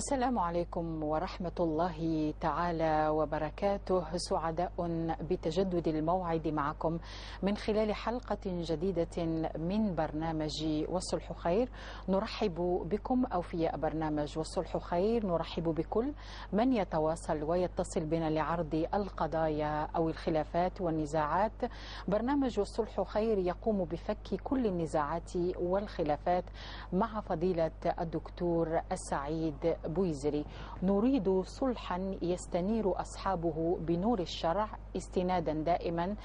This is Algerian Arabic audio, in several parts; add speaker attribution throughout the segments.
Speaker 1: السلام عليكم ورحمة الله تعالى وبركاته. سعداء بتجدد الموعد معكم من خلال حلقة جديدة من برنامج والصلح خير. نرحب بكم أوفياء برنامج والصلح خير، نرحب بكل من يتواصل ويتصل بنا لعرض القضايا أو الخلافات والنزاعات. برنامج والصلح خير يقوم بفك كل النزاعات والخلافات مع فضيلة الدكتور السعيد بويزري. نريد صلحا يستنير أصحابه بنور الشرع، استنادا دائما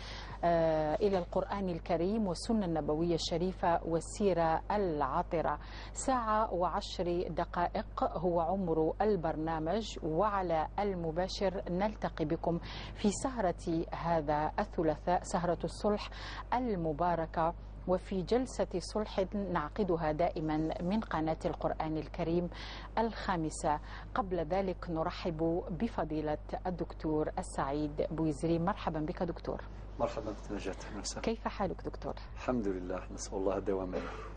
Speaker 1: إلى القرآن الكريم والسنة النبوية الشريفة والسيرة العطرة. 1:10 هو عمر البرنامج، وعلى المباشر نلتقي بكم في سهرة هذا الثلاثاء، سهرة الصلح المباركة، وفي جلسة صلح نعقدها دائما من قناة القرآن الكريم الخامسة. قبل ذلك نرحب بفضيلة الدكتور السعيد بويزري. مرحبا بك دكتور.
Speaker 2: مرحبا نجاة.
Speaker 1: كيف حالك دكتور؟
Speaker 2: الحمد لله، نسأل الله الدوام.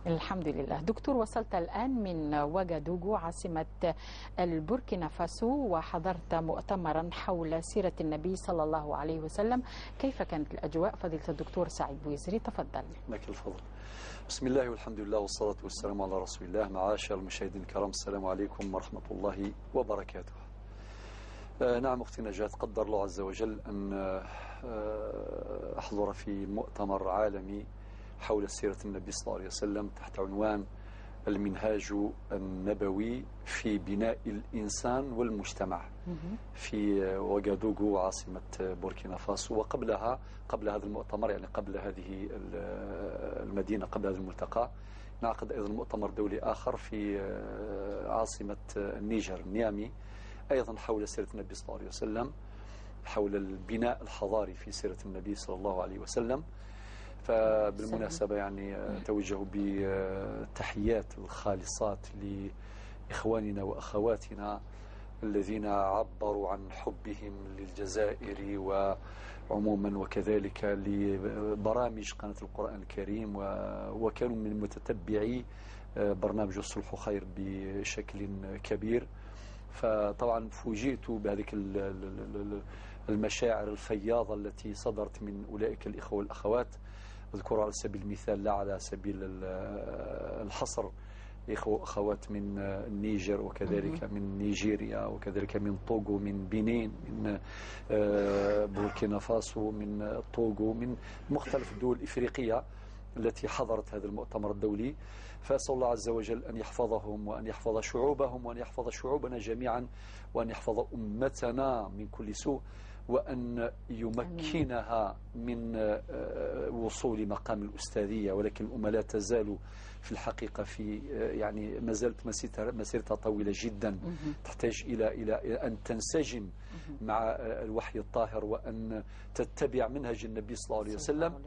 Speaker 1: الحمد لله. دكتور، وصلت الآن من واغادوغو عاصمة البوركينا فاسو، وحضرت مؤتمرا حول سيرة النبي صلى الله عليه وسلم. كيف كانت الأجواء فضيلة الدكتور سعيد بويزري؟ تفضل.
Speaker 2: لك الفضل. بسم الله والحمد لله والصلاة والسلام على رسول الله. معاشر المشاهدين الكرام، السلام عليكم ورحمة الله وبركاته. نعم أختي نجاة، قدر الله عز وجل أن أحضر في مؤتمر عالمي حول سيرة النبي صلى الله عليه وسلم تحت عنوان المنهاج النبوي في بناء الإنسان والمجتمع في واغادوغو عاصمة بوركينا فاسو. وقبلها، قبل هذا المؤتمر، يعني قبل هذه المدينة، قبل هذا الملتقى، نعقد أيضا مؤتمر دولي آخر في عاصمة النيجر نيامي، أيضا حول سيرة النبي صلى الله عليه وسلم، حول البناء الحضاري في سيرة النبي صلى الله عليه وسلم. فبالمناسبة يعني أتوجه بالتحيات الخالصات لإخواننا وأخواتنا الذين عبروا عن حبهم للجزائر وعموما، وكذلك لبرامج قناة القرآن الكريم، وكانوا من متتبعي برنامج الصلح خير بشكل كبير. فطبعا فوجئت بهذه المشاعر الفياضة التي صدرت من أولئك الإخوة والأخوات. أذكر على سبيل المثال لا على سبيل الحصر إخوة وأخوات من النيجر، وكذلك من نيجيريا، وكذلك من طوغو، من بنين، من بوركينا فاسو، من طوغو، من مختلف الدول الإفريقية التي حضرت هذا المؤتمر الدولي. فأسأل الله عز وجل أن يحفظهم، وأن يحفظ شعوبهم، وأن يحفظ شعوبنا جميعا، وأن يحفظ أمتنا من كل سوء، وأن يمكنها من وصول مقام الأستاذية. ولكن الأمة لا تزال في الحقيقة في يعني ما زالت مسيرتها طويلة جدا، تحتاج إلى أن تنسجم مع الوحي الطاهر، وأن تتبع منهج النبي صلى الله عليه وسلم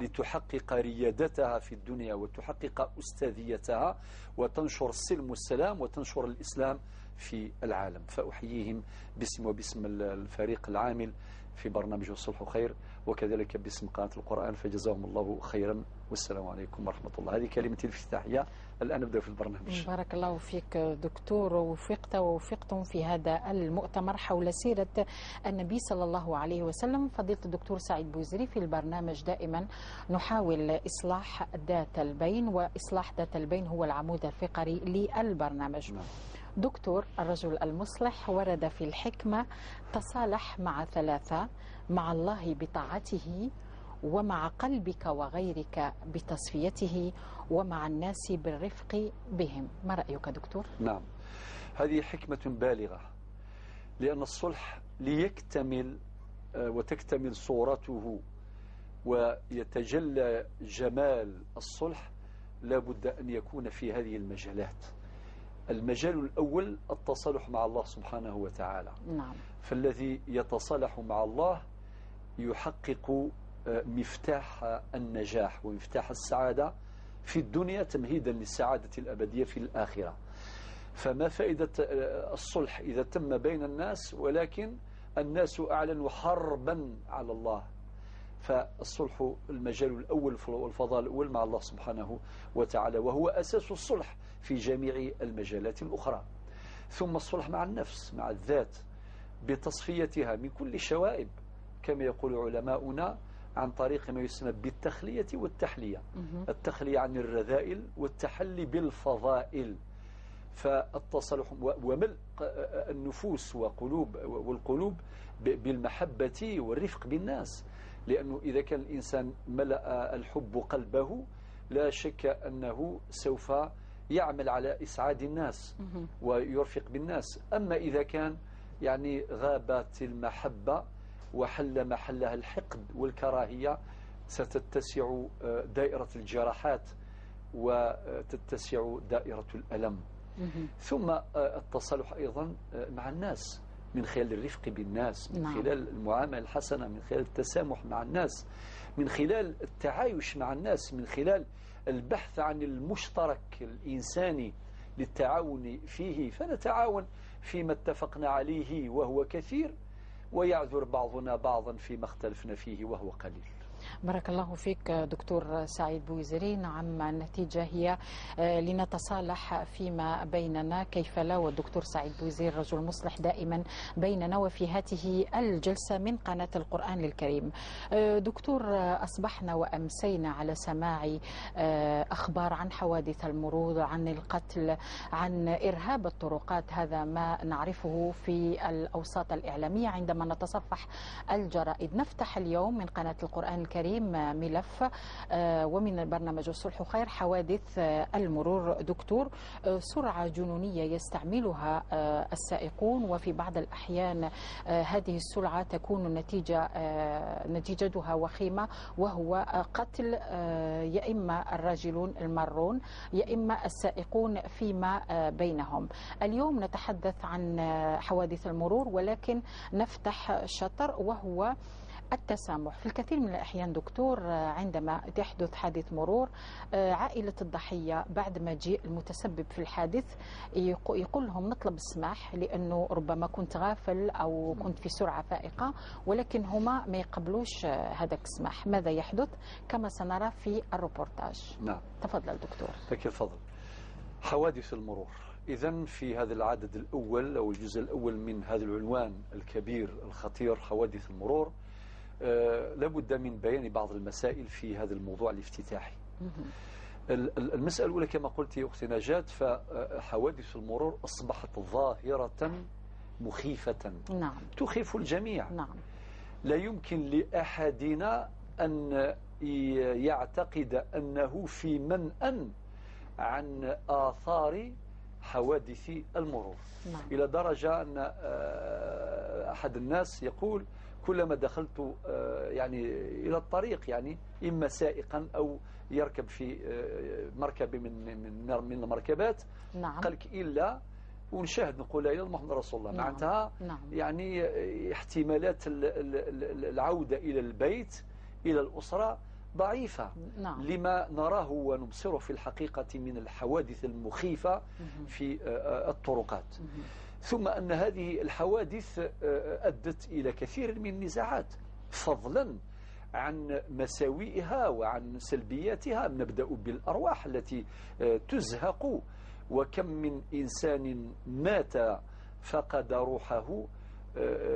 Speaker 2: لتحقق ريادتها في الدنيا، وتحقق أستاذيتها، وتنشر السلم والسلام، وتنشر الإسلام في العالم. فأحييهم باسم وباسم الفريق العامل في برنامج الصلح خير، وكذلك باسم قناة القرآن، فجزاهم الله خيرا، والسلام عليكم ورحمة الله. هذه كلمتي الافتتاحية، الآن نبدأ في البرنامج.
Speaker 1: بارك الله فيك دكتور، وفقت ووفقتم في هذا المؤتمر حول سيرة النبي صلى الله عليه وسلم. فضيلة الدكتور سعيد بويزري، في البرنامج دائما نحاول إصلاح ذات البين، وإصلاح ذات البين هو العمود الفقري للبرنامج. نعم. دكتور، الرجل المصلح ورد في الحكمة: تصالح مع ثلاثة، مع الله بطاعته، ومع قلبك وغيرك بتصفيته، ومع الناس بالرفق بهم. ما رأيك دكتور؟
Speaker 2: نعم، هذه حكمة بالغة، لأن الصلح ليكتمل وتكتمل صورته ويتجلى جمال الصلح لابد أن يكون في هذه المجالات. المجال الأول التصالح مع الله سبحانه وتعالى.
Speaker 1: نعم.
Speaker 2: فالذي يتصالح مع الله يحقق مفتاح النجاح ومفتاح السعادة في الدنيا، تمهيدا للسعادة الأبدية في الآخرة. فما فائدة الصلح إذا تم بين الناس ولكن الناس أعلنوا حربا على الله؟ فالصلح المجال الأول والفضاء الأول مع الله سبحانه وتعالى، وهو أساس الصلح في جميع المجالات الأخرى. ثم الصلح مع النفس، مع الذات، بتصفيتها من كل الشوائب كما يقول علماؤنا، عن طريق ما يسمى بالتخلية والتحلية. التخلية عن الرذائل والتحلي بالفضائل. فالتصالح وملء النفوس والقلوب بالمحبة والرفق بالناس، لأنه إذا كان الإنسان ملأ الحب قلبه لا شك أنه سوف يعمل على إسعاد الناس ويرفق بالناس. أما إذا كان يعني غابت المحبة وحل محلها الحقد والكراهية، ستتسع دائرة الجراحات وتتسع دائرة الألم. ثم التصالح أيضا مع الناس من خلال الرفق بالناس، من خلال المعاملة الحسنة، من خلال التسامح مع الناس، من خلال التعايش مع الناس، من خلال البحث عن المشترك الإنساني للتعاون فيه. فنتعاون فيما اتفقنا عليه وهو كثير، ويعذر بعضنا بعضا فيما اختلفنا فيه وهو قليل.
Speaker 1: بارك الله فيك دكتور سعيد بويزري. نعم، النتيجة هي لنتصالح فيما بيننا كيف لا، والدكتور سعيد بويزري رجل مصلح دائما بيننا وفي هذه الجلسة من قناة القرآن الكريم. دكتور، أصبحنا وأمسينا على سماع أخبار عن حوادث المرور، عن القتل، عن إرهاب الطرقات. هذا ما نعرفه في الأوساط الإعلامية عندما نتصفح الجرائد. نفتح اليوم من قناة القرآن الكريم ملف ومن برنامج الصلح خير حوادث المرور. دكتور، سرعة جنونية يستعملها السائقون، وفي بعض الأحيان هذه السرعة تكون نتيجتها وخيمة، وهو قتل يا إما الراجلون المارون يا إما السائقون فيما بينهم. اليوم نتحدث عن حوادث المرور، ولكن نفتح شطر وهو التسامح. في الكثير من الأحيان دكتور، عندما تحدث حادث مرور، عائلة الضحية بعد ما جاء المتسبب في الحادث يقول لهم نطلب السماح لأنه ربما كنت غافل أو كنت في سرعة فائقة، ولكن هما ما يقبلوش هذاك السماح. ماذا يحدث كما سنرى في الروبورتاج؟
Speaker 2: نعم،
Speaker 1: تفضل دكتور.
Speaker 2: لك الفضل. حوادث المرور إذن في هذا العدد الأول أو الجزء الأول من هذا العنوان الكبير الخطير حوادث المرور، لابد من بيان بعض المسائل في هذا الموضوع الافتتاحي. المسألة الأولى كما قلت يا أختي نجاة، فحوادث المرور أصبحت ظاهرة مخيفة.
Speaker 1: نعم.
Speaker 2: تخيف الجميع.
Speaker 1: نعم.
Speaker 2: لا يمكن لأحدنا أن يعتقد أنه في منأى عن آثار حوادث المرور.
Speaker 1: نعم.
Speaker 2: إلى درجة أن أحد الناس يقول كلما دخلت يعني إلى الطريق، يعني إما سائقا أو يركب في مركب من المركبات،
Speaker 1: نعم،
Speaker 2: قالك إلا ونشاهد نقول لا إله إلا محمد رسول الله.
Speaker 1: نعم.
Speaker 2: معناتها
Speaker 1: نعم.
Speaker 2: يعني احتمالات العودة إلى البيت إلى الأسرة ضعيفة.
Speaker 1: نعم.
Speaker 2: لما نراه ونبصره في الحقيقة من الحوادث المخيفة في الطرقات. ثم أن هذه الحوادث أدت إلى كثير من النزاعات، فضلا عن مساوئها وعن سلبياتها. نبدأ بالأرواح التي تزهق، وكم من إنسان مات فقد روحه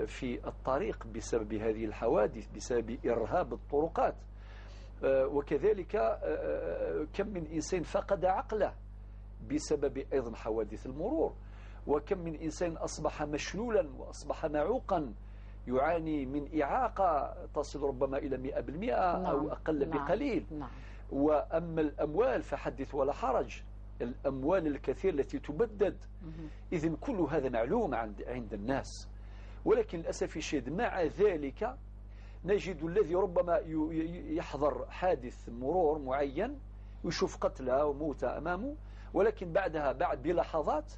Speaker 2: في الطريق بسبب هذه الحوادث، بسبب إرهاب الطرقات. وكذلك كم من إنسان فقد عقله بسبب أيضا حوادث المرور، وكم من إنسان أصبح مشلولا وأصبح معوقا يعاني من إعاقة تصل ربما إلى 100%
Speaker 1: نعم.
Speaker 2: أو أقل
Speaker 1: نعم.
Speaker 2: بقليل.
Speaker 1: نعم.
Speaker 2: وأما الأموال فحدث ولا حرج، الأموال الكثير التي تبدد. إذن كل هذا معلوم عند الناس، ولكن للأسف الشديد مع ذلك نجد الذي ربما يحضر حادث مرور معين ويشوف قتلى وموتى أمامه، ولكن بعدها بعد بلحظات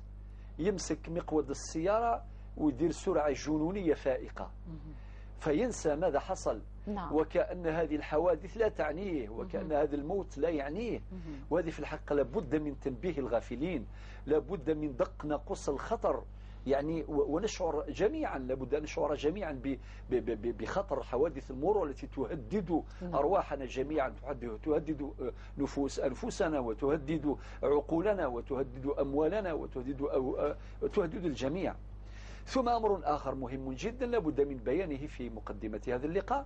Speaker 2: يمسك مقود السيارة ويدير سرعة جنونية فائقة، فينسى ماذا حصل.
Speaker 1: نعم.
Speaker 2: وكأن هذه الحوادث لا تعنيه، وكأن هذا الموت لا يعنيه. وهذه في الحقيقة لابد من تنبيه الغافلين، لابد من دق ناقوس الخطر يعني ونشعر جميعا، لابد أن نشعر جميعا بخطر حوادث المرور التي تهدد أرواحنا جميعا، تهدد نفوس أنفسنا وتهدد عقولنا وتهدد أموالنا وتهدد الجميع. ثم أمر آخر مهم جدا لابد من بيانه في مقدمة هذا اللقاء،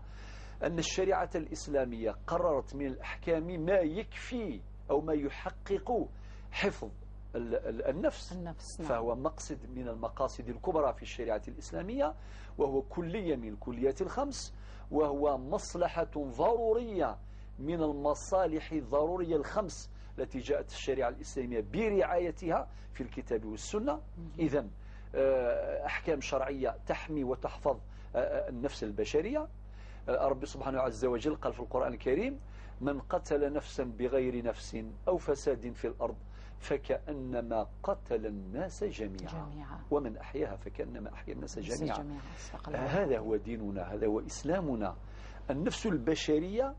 Speaker 2: أن الشريعة الإسلامية قررت من الأحكام ما يكفي أو ما يحقق حفظ النفس. نعم. فهو مقصد من المقاصد الكبرى في الشريعة الإسلامية، وهو كلية من الكليات الخمس، وهو مصلحة ضرورية من المصالح الضرورية الخمس التي جاءت الشريعة الإسلامية برعايتها في الكتاب والسنة. إذن أحكام شرعية تحمي وتحفظ النفس البشرية. رب سبحانه عز وجل قال في القرآن الكريم: من قتل نفسا بغير نفس أو فساد في الأرض فكأنما قتل الناس جميعا ومن أحياها فكأنما أحيا الناس جميعا. هذا هو ديننا، هذا هو إسلامنا. النفس البشرية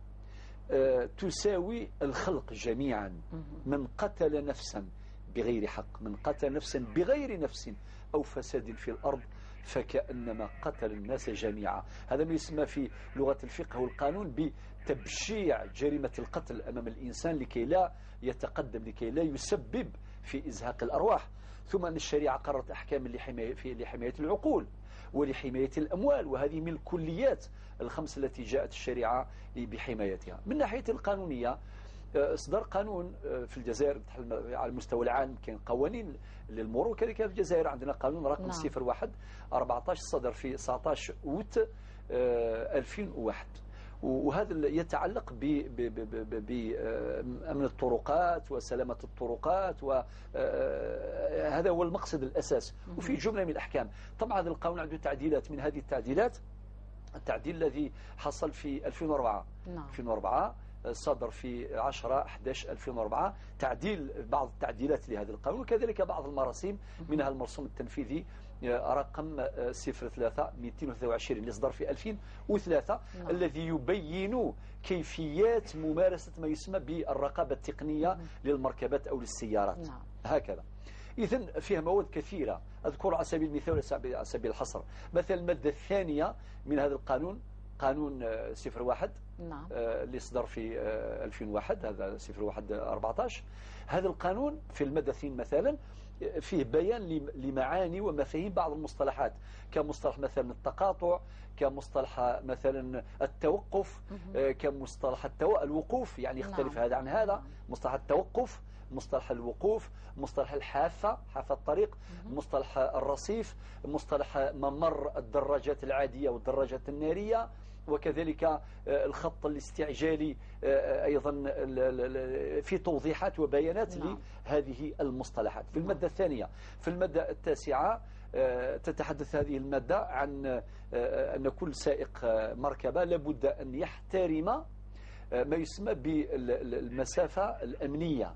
Speaker 2: تساوي الخلق جميعا. من قتل نفسا بغير حق، من قتل نفسا بغير نفس أو فساد في الأرض فكأنما قتل الناس جميعا. هذا ما يسمى في لغة الفقه والقانون بتبشيع جريمة القتل أمام الإنسان لكي لا يتقدم، لكي لا يسبب في إزهاق الأرواح. ثم أن الشريعة قررت أحكام لحماية العقول ولحماية الأموال، وهذه من الكليات الخمس التي جاءت الشريعة بحمايتها. من ناحية القانونية، اصدر قانون في الجزائر على المستوى العام، كان قوانين للمرور، كذلك في الجزائر عندنا قانون رقم 01-14 صدر في 19 أوت 2001، وهذا يتعلق بأمن الطرقات وسلامة الطرقات، وهذا هو المقصد الأساس، وفي جملة من الأحكام. طبعا هذا القانون عنده تعديلات، من هذه التعديلات التعديل الذي حصل في 2004. 2004 صدر في 10/11/2004 تعديل بعض التعديلات لهذا القانون، وكذلك بعض المراسيم، منها المرسوم التنفيذي رقم 03-223 اللي صدر في 2003، الذي يبين كيفيات ممارسة ما يسمى بالرقابة التقنية للمركبات أو للسيارات. هكذا. إذن فيها مواد كثيرة، أذكر على سبيل المثال على سبيل الحصر مثلا المادة الثانية من هذا القانون، قانون 01 اللي صدر في 2001، هذا 01-14. هذا القانون في المادة 2 مثلا فيه بيان لمعاني ومفاهيم بعض المصطلحات، كمصطلح مثلا التقاطع، كمصطلح مثلا التوقف، كمصطلح الوقوف، يعني يختلف هذا عن هذا، مصطلح التوقف، مصطلح الوقوف، مصطلح الحافة، حافة الطريق، مصطلح الرصيف، مصطلح ممر الدراجات العادية والدراجات النارية، وكذلك الخط الاستعجالي أيضا، في توضيحات وبيانات لهذه المصطلحات. في المادة الثانية. في المادة التاسعة تتحدث هذه المادة عن أن كل سائق مركبة لابد أن يحترم ما يسمى بالمسافة الأمنية،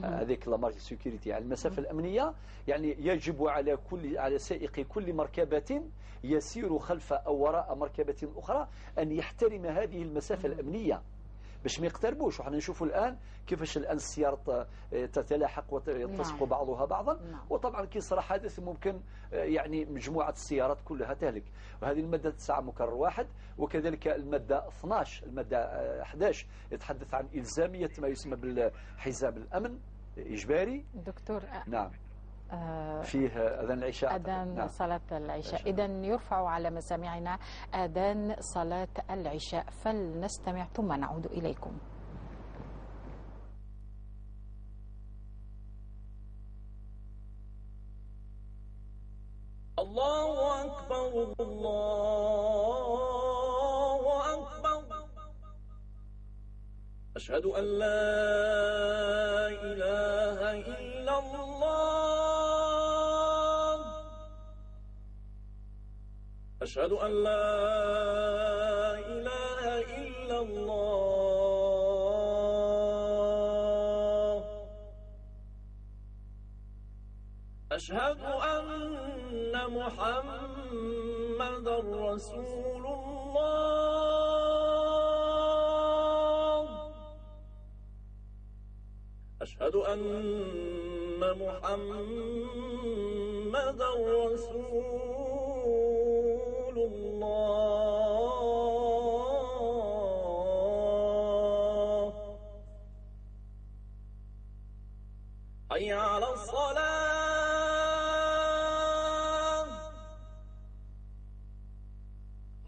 Speaker 2: هذيك la marge sécurité، يعني المسافة الأمنية، يعني يجب على على سائق كل مركبة يسير خلف أو وراء مركبة أخرى أن يحترم هذه المسافة الأمنية باش ما يقتربوش. وحنا نشوفوا الآن كيفاش الآن السيارات تتلاحق وتلتصق بعضها بعضا، وطبعا كي صرا حادث ممكن يعني مجموعة السيارات كلها تهلك. وهذه المادة 9 مكرر 1، وكذلك المادة 12، المادة 11 يتحدث عن إلزامية ما يسمى بالحزام الأمن إجباري.
Speaker 1: دكتور،
Speaker 2: نعم، فيه أذان العشاء،
Speaker 1: أذان صلاة العشاء. إذن يرفع على مسامعنا أذان صلاة العشاء، فلنستمع ثم نعود إليكم.
Speaker 3: الله أكبر، الله أكبر، أشهد أن لا إله إلا الله، أشهد أن لا إله إلا الله، أشهد أن محمدا رسول الله، أشهد أن محمدا محمدا رسول الله. حي على الصلاة،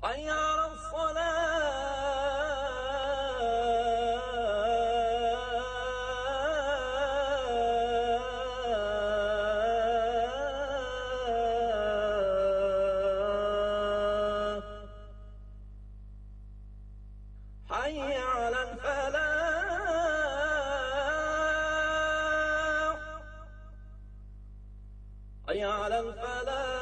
Speaker 3: حي على الصلاة. حي على الفلاح، حي على الفلاح.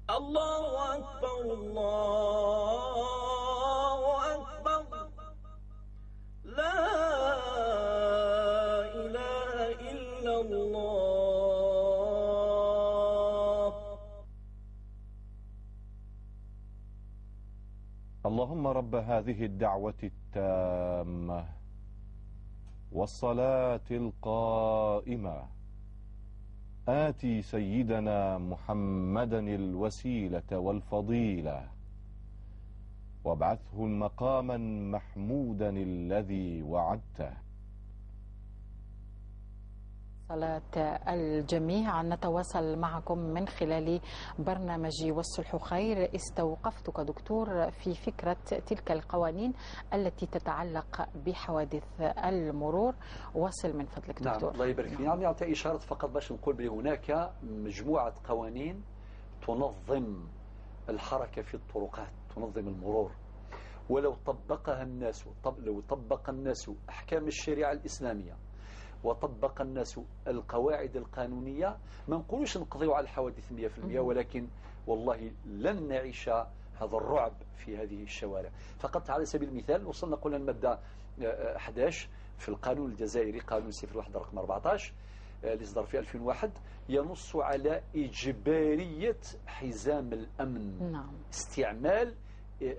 Speaker 3: الله أكبر، الله أكبر، لا إله إلا الله.
Speaker 4: اللهم رب هذه الدعوة التامة والصلاة القائمة، آتي سيدنا محمدا الوسيلة والفضيلة، وابعثه مقاما محمودا الذي وعدته.
Speaker 1: صلاة الجميع. نتواصل معكم من خلال برنامج والصلح خير. استوقفتك دكتور في فكرة تلك القوانين التي تتعلق بحوادث المرور، واصل من فضلك دكتور.
Speaker 2: نعم، الله يبارك فيك. نعم، نعطي إشارة فقط باش نقول بلي هناك مجموعة قوانين تنظم الحركة في الطرقات، تنظم المرور، ولو طبقها الناس، لو طبق الناس أحكام الشريعة الإسلامية وطبق الناس القواعد القانونية، ما نقولوش نقضيو على الحوادث 100%، ولكن والله لن نعيش هذا الرعب في هذه الشوارع. فقط على سبيل المثال وصلنا قلنا المادة 11 في القانون الجزائري، قانون 01 رقم 14 اللي صدر في 2001، ينص على إجبارية حزام الأمن.
Speaker 1: نعم.
Speaker 2: استعمال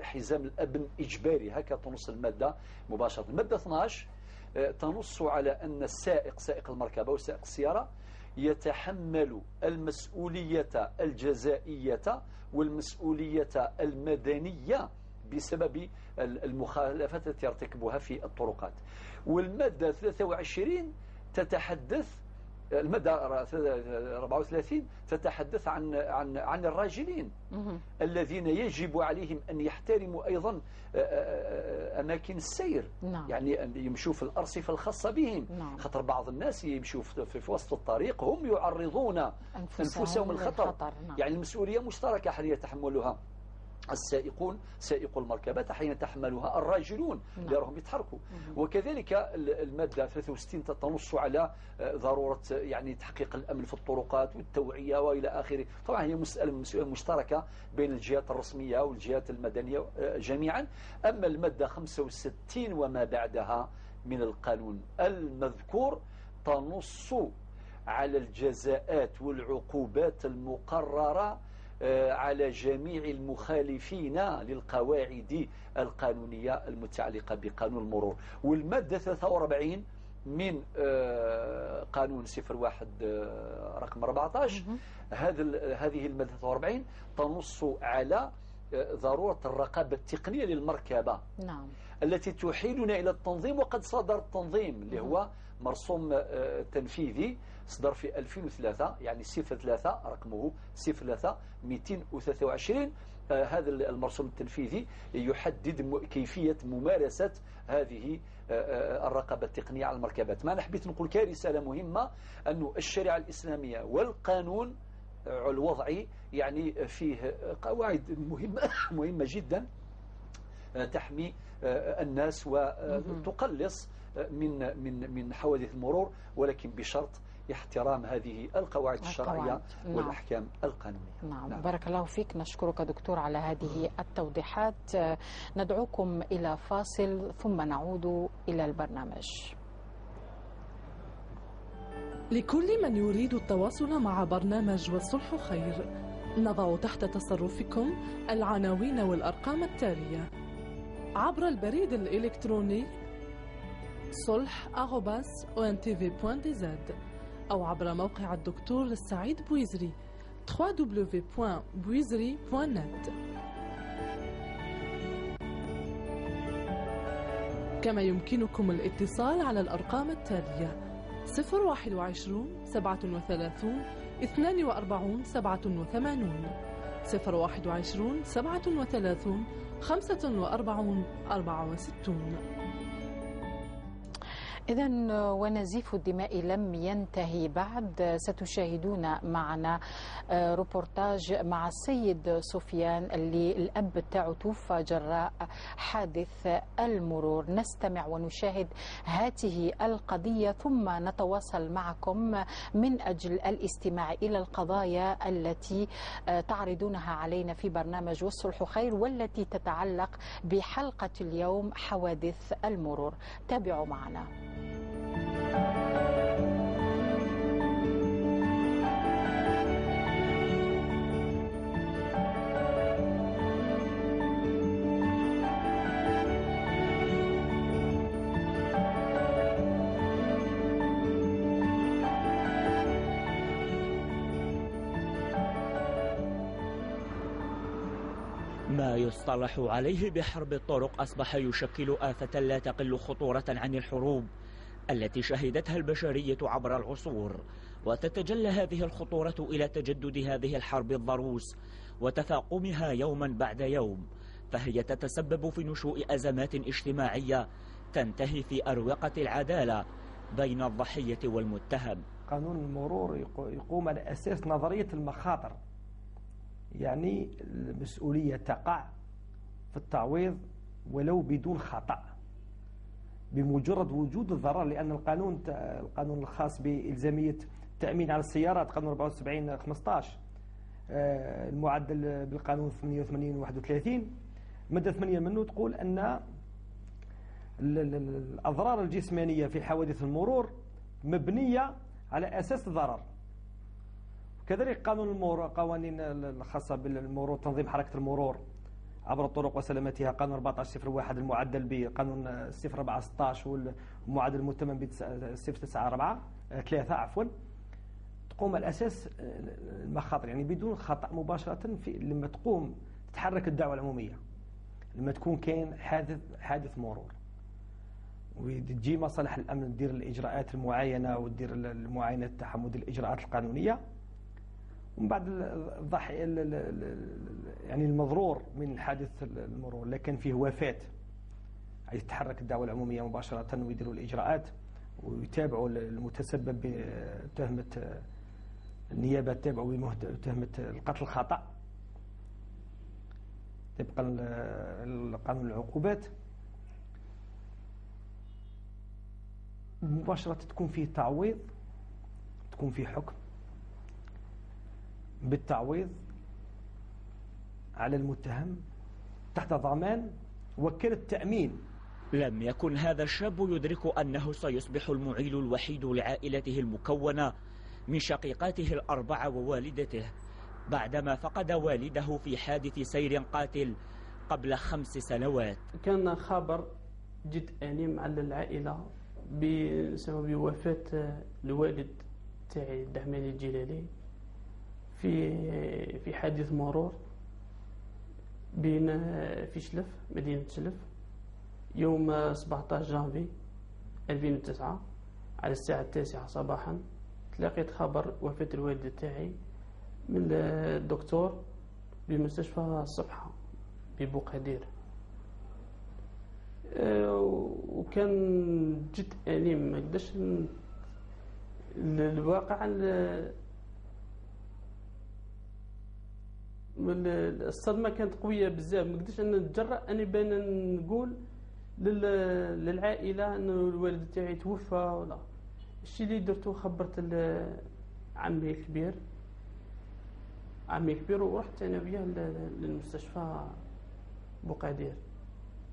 Speaker 2: حزام الأمن إجباري، هكذا تنص المادة مباشرة. المادة 12 تنص على أن السائق، سائق المركبة وسائق السيارة، يتحمل المسؤولية الجزائية والمسؤولية المدنية بسبب المخالفات التي يرتكبها في الطرقات. والمادة 23 تتحدث، المادة 34 تتحدث عن عن عن الراجلين الذين يجب عليهم أن يحترموا أيضا أماكن السير.
Speaker 1: نعم.
Speaker 2: يعني أن يمشوا في الأرصفة الخاصة بهم.
Speaker 1: نعم.
Speaker 2: خاطر بعض الناس يمشوا في وسط الطريق، هم يعرضون أنفسهم الخطر.
Speaker 1: نعم.
Speaker 2: يعني المسؤولية مشتركة، حين يتحملها السائقون، سائقو المركبات، حين يتحملها الراجلون اللي راهم يتحركوا. وكذلك المادة 63 تنص على ضرورة يعني تحقيق الأمن في الطرقات والتوعية وإلى آخره. طبعا هي مسألة مشتركة بين الجهات الرسمية والجهات المدنية جميعا. أما المادة 65 وما بعدها من القانون المذكور تنص على الجزاءات والعقوبات المقررة على جميع المخالفين للقواعد القانونية المتعلقة بقانون المرور. والمادة 43 من قانون 01 رقم 14، هذه المادة 43 تنص على ضرورة الرقابة التقنية للمركبة.
Speaker 1: نعم.
Speaker 2: التي تحيلنا إلى التنظيم، وقد صدر التنظيم اللي هو مرسوم تنفيذي صدر في 2003، يعني 03 رقمه 03 223. هذا المرسوم التنفيذي يحدد كيفية ممارسة هذه الرقابة التقنية على المركبات. ما حبيت نقول كرسالة مهمة أن الشريعة الإسلامية والقانون الوضعي يعني فيه قواعد مهمة جدا تحمي الناس وتقلص من من من حوادث المرور، ولكن بشرط احترام هذه القواعد الشرعية.
Speaker 1: نعم.
Speaker 2: والأحكام القانونية.
Speaker 1: نعم.
Speaker 2: نعم.
Speaker 1: بارك الله فيك، نشكرك دكتور على هذه التوضيحات. ندعوكم إلى فاصل ثم نعود إلى البرنامج.
Speaker 5: لكل من يريد التواصل مع برنامج والصلح خير، نضع تحت تصرفكم العناوين والأرقام التالية عبر البريد الإلكتروني solh@ontv.dz أو عبر موقع الدكتور السعيد بويزري www.buizri.net. كما يمكنكم الاتصال على الأرقام التالية 021 37 42 87 021 37 45 64.
Speaker 1: إذا ونزيف الدماء لم ينتهي بعد. ستشاهدون معنا روبورتاج مع السيد سفيان اللي الأب تاعو توفى جراء حادث المرور. نستمع ونشاهد هذه القضية ثم نتواصل معكم من أجل الاستماع إلى القضايا التي تعرضونها علينا في برنامج والصلح خير، والتي تتعلق بحلقة اليوم حوادث المرور. تابعوا معنا.
Speaker 6: ما يصطلح عليه بحرب الطرق أصبح يشكل آفة لا تقل خطورة عن الحروب التي شهدتها البشرية عبر العصور، وتتجلى هذه الخطورة إلى تجدد هذه الحرب الضروس وتفاقمها يوما بعد يوم، فهي تتسبب في نشوء أزمات اجتماعية تنتهي في أروقة العدالة بين الضحية والمتهم.
Speaker 7: قانون المرور يقوم على أساس نظرية المخاطر، يعني المسؤولية تقع في التعويض ولو بدون خطأ بمجرد وجود الضرر، لأن القانون الخاص بإلزامية التأمين على السيارات قانون 74-15 المعدل بالقانون 88-31 مادة 8 منه تقول أن الأضرار الجسمانية في حوادث المرور مبنية على أساس الضرر. كذلك قانون المرور، قوانين الخاصة بالمرور، تنظيم حركة المرور عبر الطرق وسلامتها، قانون 14-01 المعدل بقانون 04-16 والمعدل المتمم ب 09-4 عفوا، تقوم على أساس المخاطر، يعني بدون خطأ مباشرة. في لما تقوم تتحرك الدعوة العمومية، لما تكون كاين حادث مرور وتجي مصالح الأمن تدير الإجراءات المعاينة وتدير المعاينة تاعهم وتدير الإجراءات القانونية، ومن بعد الضحية يعني المضرور من حادث المرور لكن فيه وفاة، يتحرك الدعوة العمومية مباشرة ويديروا الإجراءات ويتابعوا المتسبب بتهمة النيابة، تتابعوا بتهمة القتل الخطأ طبقا لقانون العقوبات. مباشرة تكون فيه تعويض، تكون فيه حكم بالتعويض على المتهم تحت ضمان وكالة التأمين.
Speaker 6: لم يكن هذا الشاب يدرك أنه سيصبح المعيل الوحيد لعائلته المكونة من شقيقاته الأربعة ووالدته، بعدما فقد والده في حادث سير قاتل قبل 5 سنوات.
Speaker 8: كان خبر جد أليم على العائلة بسبب وفاة الوالد تاعي الدحماني الجلالي في حادث مرور بين في شلف، مدينة شلف، يوم 17 جانفي 2009 على الساعة 9 صباحا. تلاقيت خبر وفاة الوالد تاعي من الدكتور بمستشفى الصبحة ببوقادير، وكان جد أليم، ما قدرش الواقع الصدمة كانت قوية بزاف، ما قدرتش أن نتجرأ أني بان نقول للعائلة أنه الوالد تاعي توفى ولا الشيء اللي درتو. خبرت عمي الكبير، ورحت أنا وياه للمستشفى بوقادير،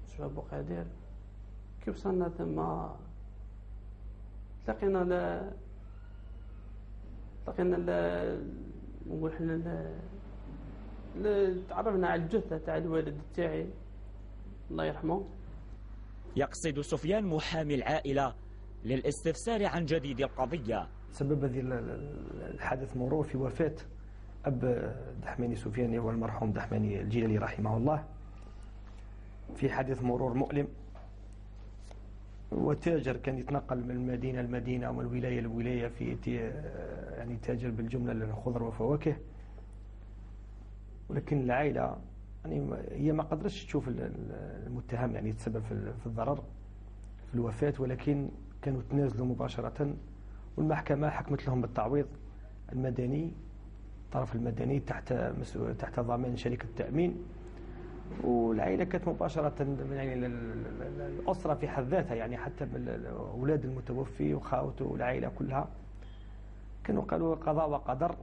Speaker 8: مستشفى بوقادير. كي وصلنا تما تلاقينا نقول حنا تعرفنا على الجثة تاع الوالد تاعي الله يرحمه.
Speaker 6: يقصد سفيان محامي العائلة للاستفسار عن جديد القضية.
Speaker 7: سبب هذه الحادث مرور في وفاة أب دحماني سفيان والمرحوم دحماني الجيلالي رحمه الله في حادث مرور مؤلم، وتاجر كان يتنقل من المدينة للمدينة ومن الولاية للولاية في يعني تاجر بالجملة للخضر والفواكه، ولكن العائلة يعني هي ما قدرتش تشوف المتهم يعني يتسبب في الضرر في الوفاة، ولكن كانوا تنازلوا مباشرة، والمحكمة حكمت لهم بالتعويض المدني، الطرف المدني تحت ضمان شركة التأمين. والعائلة كانت مباشرة يعني الأسرة في حد ذاتها، يعني حتى أولاد المتوفي وخاوته والعائلة كلها كانوا قالوا قضاء وقدر.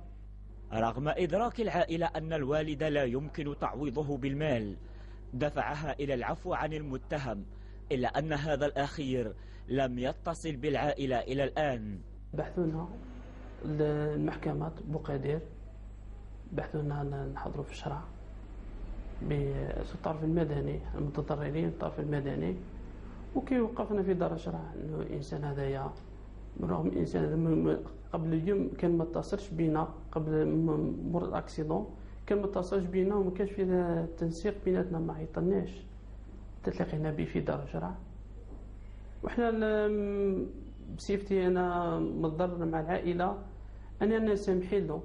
Speaker 6: رغم إدراك العائلة أن الوالد لا يمكن تعويضه بالمال، دفعها إلى العفو عن المتهم، إلا أن هذا الأخير لم يتصل بالعائلة إلى الآن.
Speaker 8: بحثونا المحكمة بوقادير، بحثونا نحضروا في الشرع بالطرف المدني، المتضررين الطرف المدني، وكي وقفنا في دار الشرع انه الانسان هذايا بالرغم الانسان هذا قبل اليوم كان ما اتصلش بينا، قبل مور ال accident كان ما اتصلش بينا وما كانش فيه تنسيق بيناتنا، ما عيطناش، تلاقينا به في دار الشرع. وحنا بصفتي انا متضرر مع العائلة، انا سامحين له،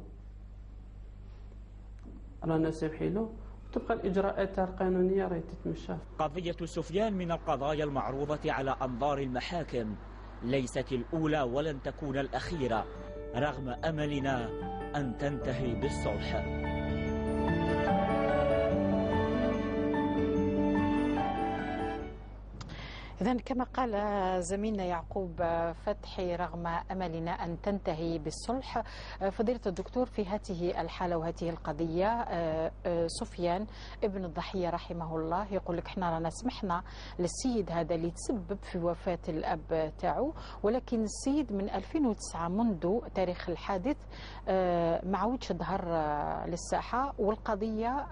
Speaker 8: رانا سامحين له، تبقى الإجراءات القانونية راهي تتمشى.
Speaker 6: قضية سفيان من القضايا المعروضة على أنظار المحاكم، ليست الأولى ولن تكون الأخيرة، رغم أملنا أن تنتهي بالصلح.
Speaker 1: إذن كما قال زميلنا يعقوب فتحي، رغم أملنا أن تنتهي بالصلح. فضيلة الدكتور، في هذه الحالة وهذه القضية سفيان ابن الضحية رحمه الله يقول لك احنا رانا سمحنا للسيد هذا اللي تسبب في وفاة الأب تاعو، ولكن السيد من 2009 منذ تاريخ الحادث ما عاودش ظهر للساحة، والقضية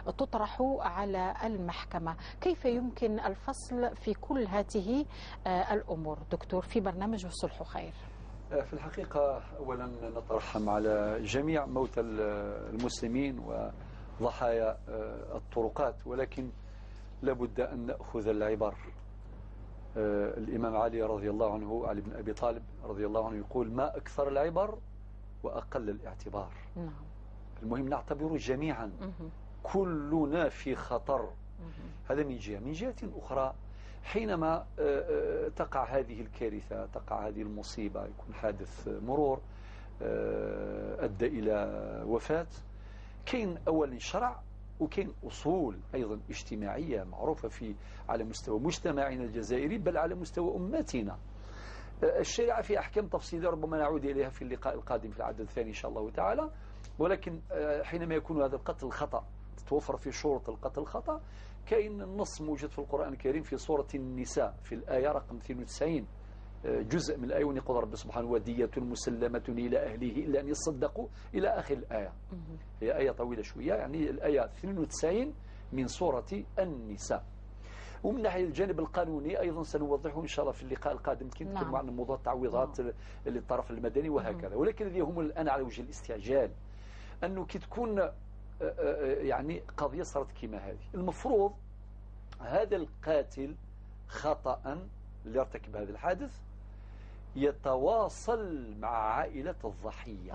Speaker 1: تطرح على المحكمة. كيف يمكن الفصل في كل هذه الأمور دكتور في برنامج الصلح خير؟
Speaker 2: في الحقيقة أولا نترحم على جميع موتى المسلمين وضحايا الطرقات، ولكن لابد أن نأخذ العبر. الإمام علي رضي الله عنه، علي بن أبي طالب رضي الله عنه، يقول ما أكثر العبر وأقل الاعتبار. نعم. المهم نعتبر جميعا، كلنا في خطر. هذا من جهة. من جهة أخرى، حينما تقع هذه الكارثة، تقع هذه المصيبة، يكون حادث مرور أدى إلى وفاة، كاين أولا شرع وكاين أصول أيضا اجتماعية معروفة في على مستوى مجتمعنا الجزائري، بل على مستوى أمتنا. الشريعة في أحكام تفصيلية ربما نعود إليها في اللقاء القادم في العدد الثاني إن شاء الله تعالى. ولكن حينما يكون هذا القتل خطأ، تتوفر في شروط القتل خطأ، كاين النص موجود في القرآن الكريم في سورة النساء في الآية رقم 92، جزء من الآية، يقول رب سبحانه ودية مسلمة إلى أهله إلا أن يصدقوا، إلى آخر الآية. هي آية طويلة شوية، يعني الآية 92 من سورة النساء. ومن ناحية الجانب القانوني أيضا سنوضحه إن شاء الله في اللقاء القادم، كي نتكلم عن موضوع التعويضات للطرف المدني وهكذا. ولكن الذي يهم الآن على وجه الاستعجال أنه كي تكون يعني قضية صارت كما هذه، المفروض هذا القاتل خطأ اللي ارتكب هذا الحادث يتواصل مع عائلة الضحية.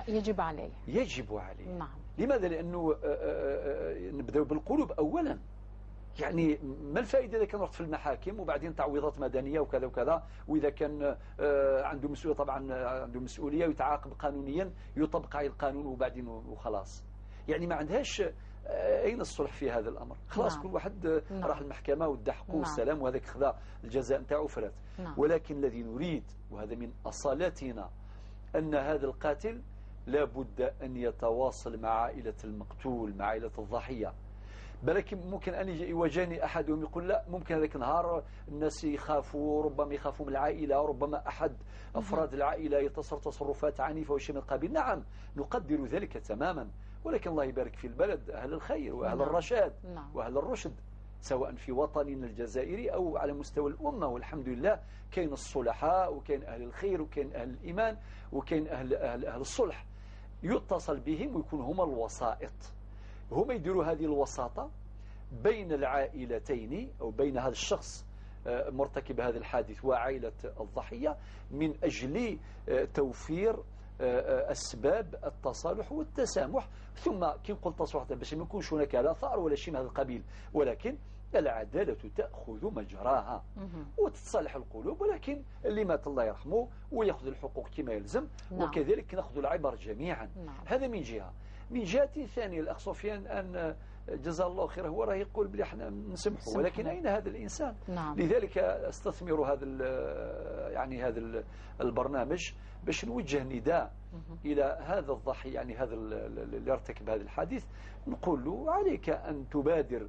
Speaker 1: يجب عليه،
Speaker 2: يجب عليه.
Speaker 1: نعم.
Speaker 2: لماذا؟ لأنه نبدأ بالقلوب أولا. يعني ما الفائدة إذا كان رحت في المحاكم وبعدين تعويضات مدنية وكذا وكذا، وإذا كان عنده مسؤولية، طبعا عنده مسؤولية ويتعاقب قانونيا، يطبق عليه القانون وبعدين وخلاص. يعني ما عندهاش أين الصلح في هذا الأمر؟ خلاص. نعم. كل واحد نعم. راح المحكمة وادى حقه والسلام، وهذاك خذا الجزاء نتاعو فرات. نعم. ولكن الذي نريد، وهذا من أصالتنا، أن هذا القاتل لابد أن يتواصل مع عائلة المقتول، مع عائلة الضحية. بلكن ممكن أن يواجهني أحدهم يقول لا، ممكن هذاك النهار الناس يخافوا، ربما يخافوا من العائلة، ربما أحد أفراد العائلة يتصرف تصرفات عنيفة وشيء من القبيل. نعم، نقدر ذلك تماما، ولكن الله يبارك في البلد، أهل الخير وأهل الرشاد وأهل الرشد، سواء في وطننا الجزائري أو على مستوى الأمة. والحمد لله كاين الصلحاء وكاين أهل الخير وكاين أهل الإيمان وكاين أهل, أهل, أهل الصلح، يتصل بهم ويكون هما الوسائط، هما يديروا هذه الوساطة بين العائلتين أو بين هذا الشخص مرتكب هذا الحادث وعائلة الضحية، من أجل توفير أسباب التصالح والتسامح. ثم كي نقول تصالح باش ما يكونش هناك لا ثأر ولا شيء من هذا القبيل، ولكن العدالة تأخذ مجراها وتتصالح القلوب، ولكن اللي مات الله يرحمه ويأخذ الحقوق كما يلزم. وكذلك نأخذ العبر جميعا. هذا من جهة. من جهة ثانية، الأخ سفيان أن جزاه الله خير، هو راه يقول بلي احنا نسمحوا، ولكن أين هذا الإنسان؟ لذلك استثمر هذا يعني هذا البرنامج باش نوجه نداء إلى هذا الضحية، يعني هذا اللي ارتكب هذا الحادث، نقول له عليك أن تبادر.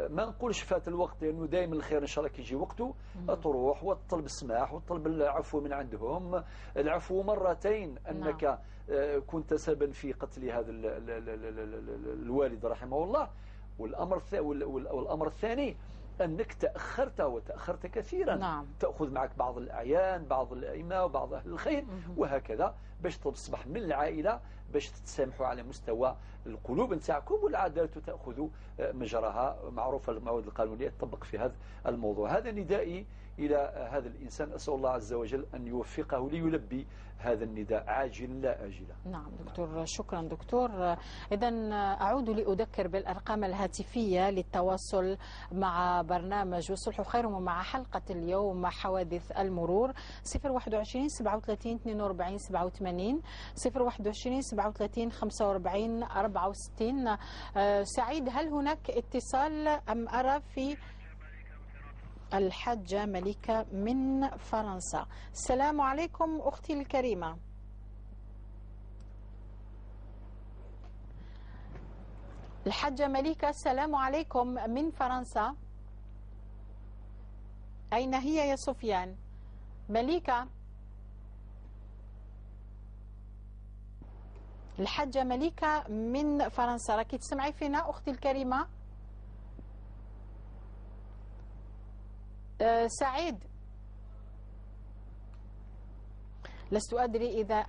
Speaker 2: ما نقولش فات الوقت، لأنه دائما الخير إن شاء الله كيجي وقته. تروح وتطلب السماح وتطلب العفو من عندهم، العفو مرتين، أنك كنت سببا في قتل هذا الوالد رحمه الله، والأمر الثاني أنك تأخرت وتأخرت كثيرا. تأخذ معك بعض الأعيان، بعض الأئمة وبعض أهل الخير وهكذا، باش تصبح من العائلة، باش تتسامحوا على مستوى القلوب نتاعكم، والعدالة تأخذ مجراها، معروفة المواد القانونية تطبق في هذا الموضوع. هذا ندائي إلى هذا الإنسان، أسأل الله عز وجل أن يوفقه ليلبي هذا النداء عاجلا لا آجلا.
Speaker 1: نعم دكتور، شكرا دكتور. إذا أعود لأذكر بالأرقام الهاتفية للتواصل مع برنامج والصلح خير ومع حلقة اليوم حوادث المرور: 021 37 42 87، 021 37 45 64. سعيد، هل هناك اتصال أم أرى في الحاجة مليكة من فرنسا؟ السلام عليكم أختي الكريمة. الحاجة مليكة، السلام عليكم من فرنسا. أين هي يا سفيان؟ مليكة، الحاجة مليكة من فرنسا، راكي تسمعي فينا أختي الكريمة؟ سعيد، لست أدري إذا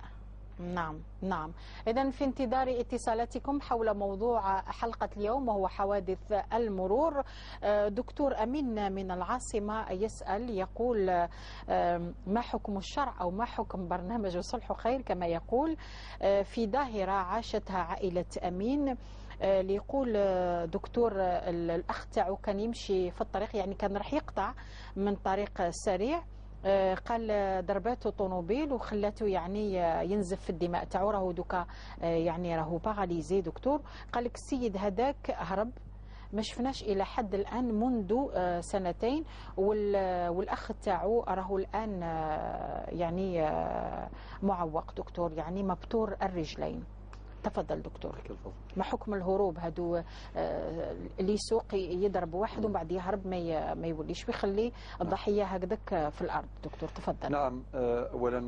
Speaker 1: نعم نعم. إذا في انتظار اتصالاتكم حول موضوع حلقة اليوم وهو حوادث المرور. دكتور أمين من العاصمة يسأل، يقول ما حكم الشرع أو ما حكم برنامج صلح خير كما يقول في ظاهرة عاشتها عائلة أمين؟ ليقول دكتور الأخ تاعو كان يمشي في الطريق، يعني كان راح يقطع من طريق سريع، قال ضرباته طوموبيل وخلاته يعني ينزف في الدماء تاعو، راهو دوكا يعني راهو paralysé دكتور. قال لك السيد هذاك هرب، ما شفناش الى حد الان منذ سنتين، والاخ تاعو راهو الان يعني معوق دكتور، يعني مبتور الرجلين. تفضل دكتور. ما حكم الهروب هادو اللي يسوق يضرب واحد ومن بعد يهرب ما يوليش ويخلي الضحية هكذاك في الارض؟ دكتور تفضل.
Speaker 2: نعم، اولا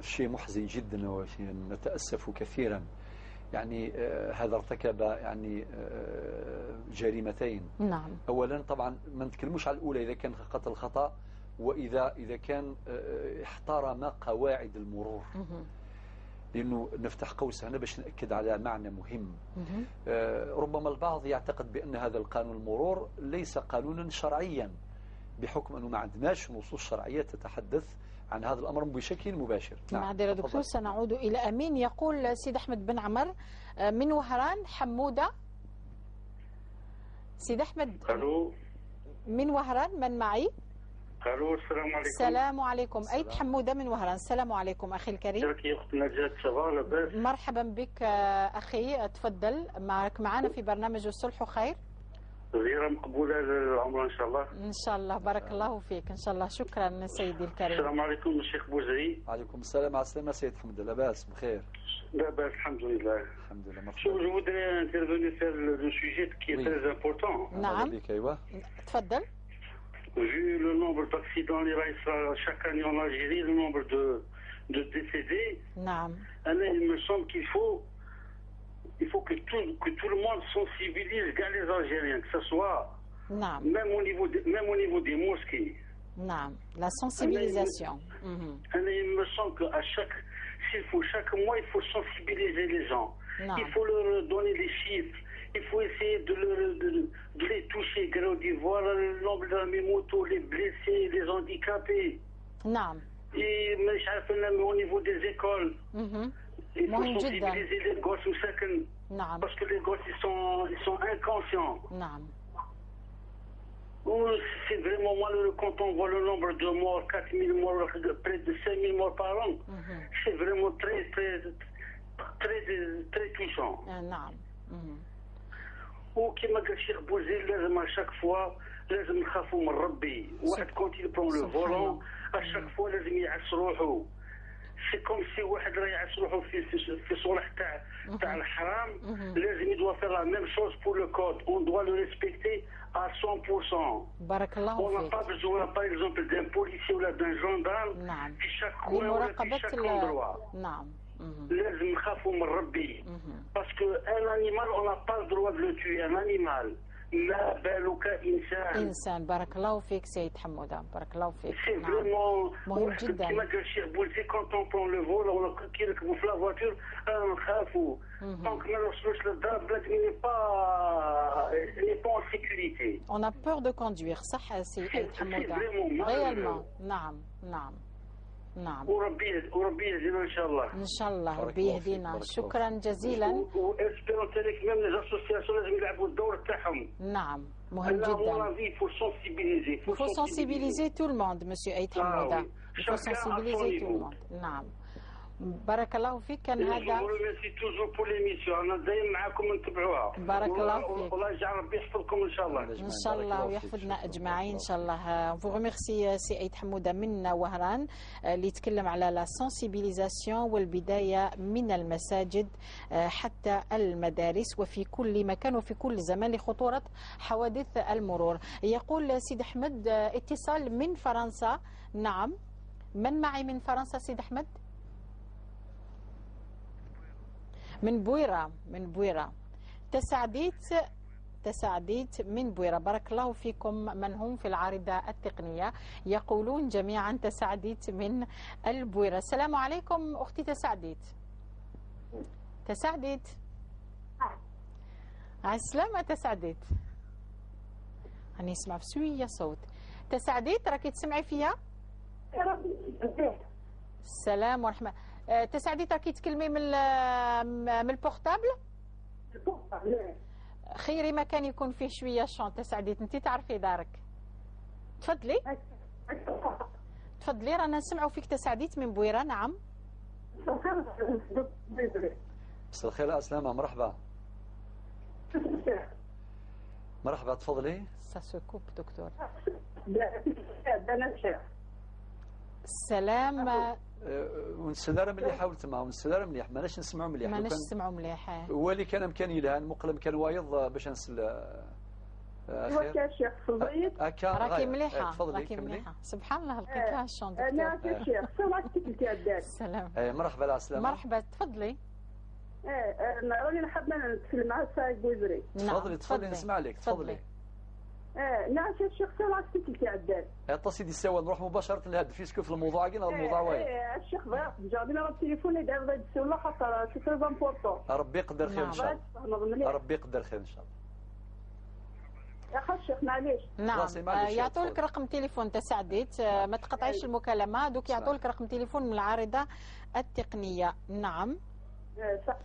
Speaker 2: شيء محزن جدا وشيء نتاسف كثيرا، يعني هذا ارتكب يعني جريمتين.
Speaker 1: نعم.
Speaker 2: اولا طبعا ما نتكلموش على الاولى اذا كان قتل خطا، واذا كان احترم قواعد المرور. لأنه نفتح قوس هنا باش نأكد على معنى مهم. ربما البعض يعتقد بأن هذا القانون المرور ليس قانونا شرعيا، بحكم أنه ما عندناش نصوص شرعية تتحدث عن هذا الأمر بشكل مباشر.
Speaker 1: نعم. معذرة دكتور، سنعود إلى أمين. يقول سيد أحمد بن عمر من وهران حمودة. سيد أحمد
Speaker 9: ألو،
Speaker 1: من وهران، من معي؟
Speaker 9: الو، السلام عليكم.
Speaker 1: السلام عليكم. أيت حمودة من وهران. السلام عليكم أخي الكريم.
Speaker 9: كيفك أخت نجاة؟ ça va لاباس؟
Speaker 1: مرحبا بك أخي، تفضل، معك معنا في برنامج الصلح خير.
Speaker 9: زيارة مقبولة للعمرة إن شاء الله.
Speaker 1: إن شاء الله، بارك الله فيك إن شاء الله. شكرا سيدي الكريم.
Speaker 9: السلام عليكم الشيخ بوزعي.
Speaker 2: وعليكم السلام. على السلامة سيد حمد، لاباس بخير؟
Speaker 9: لاباس الحمد لله.
Speaker 2: الحمد لله. مرحبا.
Speaker 9: شوف، je voudrais intervenir sur le sujet qui est très important.
Speaker 1: نعم.
Speaker 2: أيوه.
Speaker 1: تفضل.
Speaker 9: Vu le nombre d'accidents chaque année en Algérie, le nombre de décédés,
Speaker 1: نعم.
Speaker 9: أنا il me semble qu'il faut que tout le monde sensibilise كاع les Algériens, que ce soit
Speaker 1: نعم
Speaker 9: même au niveau des mosquées.
Speaker 1: نعم، la sensibilisation.
Speaker 9: أنا il me semble qu'à chaque s'il faut chaque mois il faut sensibiliser les gens. Il faut leur donner les chiffres. Il faut essayer de les toucher, de voir le nombre de motos, les blessés, les handicapés. Et مش عارف أنا au niveau des écoles. Il faut sensibiliser les gosses مساكن. Parce que les gosses ils sont inconscients. C'est vraiment malheureux quand on voit le nombre de morts, 4000 morts, près de 5000 morts par an. C'est vraiment très, très, très, très touchant. وكما قال الشيخ بوزيد لازم à chaque fois لازم نخافوا من ربي. واحد quand il prend le volant, à chaque fois لازم يعس روحه. C'est comme si واحد راه يعس روحه في صالح تاع الحرام، لازم il doit faire la même chose pour le code. On doit le respecter à 100%.
Speaker 1: بارك الله
Speaker 9: On n'a
Speaker 1: فيك.
Speaker 9: pas besoin, par exemple, d'un policier ou d'un gendarme في chaque coin ولا في
Speaker 1: لمراقبة
Speaker 9: chaque endroit. لازم نخافوا من ربي parce que un animal, on n'a pas le droit de le tuer, un animal, ما بالك انسان.
Speaker 1: إنسان. بارك الله فيك سيد حمودة، بارك الله فيك.
Speaker 9: c'est vraiment
Speaker 1: مهم جدا.
Speaker 9: كما قال الشيخ بوزيد، quand on prend le volant ولا كي نركبوا في la voiture نخافوا. Donc ما نوصلوش للدار بلاد n'est pas en sécurité.
Speaker 1: On a peur de conduire، صح سي حمودة.
Speaker 9: Vraiment
Speaker 1: réellement. نعم.
Speaker 9: وربي يهدينا ان شاء الله.
Speaker 1: ان شاء الله.
Speaker 2: بارك
Speaker 1: ربي
Speaker 2: الله فيك،
Speaker 1: يهدينا.
Speaker 2: بارك الله.
Speaker 1: شكرا جزيلا.
Speaker 9: و espérons تانيك même les associations لازم يلعبوا الدور تاعهم.
Speaker 1: نعم، مهم
Speaker 9: Là, à mon
Speaker 1: جدا.
Speaker 9: avis, il faut sensibiliser.
Speaker 1: Il faut sensibiliser tout le monde, monsieur Aït
Speaker 9: Ah
Speaker 1: Hamouda.
Speaker 9: oui.
Speaker 1: Il faut
Speaker 9: Chacun à son
Speaker 1: sensibiliser tout le
Speaker 9: niveau.
Speaker 1: monde. نعم، بارك الله فيك. كان
Speaker 9: Je
Speaker 1: هذا
Speaker 9: vous remercie toujours pour l'émission. أنا دايما معاكم نتبعوها.
Speaker 1: بارك الله فيك.
Speaker 9: والله يجعل ربي يحفظكم إن شاء الله.
Speaker 1: ان شاء الله ويحفظنا اجمعين ان شاء الله. Vous remercie سي ايت حموده من وهران، اللي يتكلم على la sensibilisation والبداية من المساجد حتى المدارس وفي كل مكان وفي كل زمان لخطوره حوادث المرور. يقول سيد احمد، اتصال من فرنسا. نعم، من معي من فرنسا سيد احمد؟ من بويرة، من بويرة. تسعديت، تسعديت من بويرة. بارك الله فيكم. من هم في العارضة التقنية يقولون جميعا تسعديت من البويرة. السلام عليكم أختي تسعديت. تسعديت، على السلامة تسعديت. أنا نسمع في شوية صوت. تسعديت، راكي تسمعي فيا؟ السلام ورحمة. تسعديت، راكي تكلمي من ال portable؟ خيري مكان يكون فيه شوية champ. تسعديت، انت تعرفي دارك. تفضلي تفضلي، رانا نسمعوا فيك تسعديت من بويره. نعم.
Speaker 2: مساء الخير أسلامة، مرحبا مرحبا، تفضلي.
Speaker 1: Ça se coupe دكتور. السلام.
Speaker 2: ونسلر مليح، حاولت معه ونسلر مليح، ماناش نسمعوا مليح.
Speaker 1: ماناش نسمعوا مليح.
Speaker 2: هو اللي كان امكاني لها المقلم كان وايض باش نسل.
Speaker 1: خير، راكي مليحه، راكي مليحه. سبحان الله، لقيتها ال champ دكتور.
Speaker 10: نعم الشيخ،
Speaker 1: السلام.
Speaker 2: مرحبا على السلامه.
Speaker 1: مرحبا، تفضلي.
Speaker 10: راني نحب نتكلم مع السيد بوزري.
Speaker 2: تفضلي تفضلي، نسمع لك، تفضلي.
Speaker 10: نعم الشيخ، سؤال عدال.
Speaker 2: عطا سيدي السوال، نروح مباشرة لهذا puisque في الموضوع كاين الموضوع وين.
Speaker 10: الشيخ جابنا التليفون اللي دار السؤال خاطر c'est très important.
Speaker 2: ربي يقدر خير ان شاء الله، ربي يقدر خير ان شاء الله.
Speaker 10: يا خا الشيخ معليش.
Speaker 1: نعم، يعطوا لك رقم تليفون تسعديت، ما تقطعيش المكالمة، دوك يعطوا لك رقم تليفون من العارضة التقنية. نعم.
Speaker 10: صح.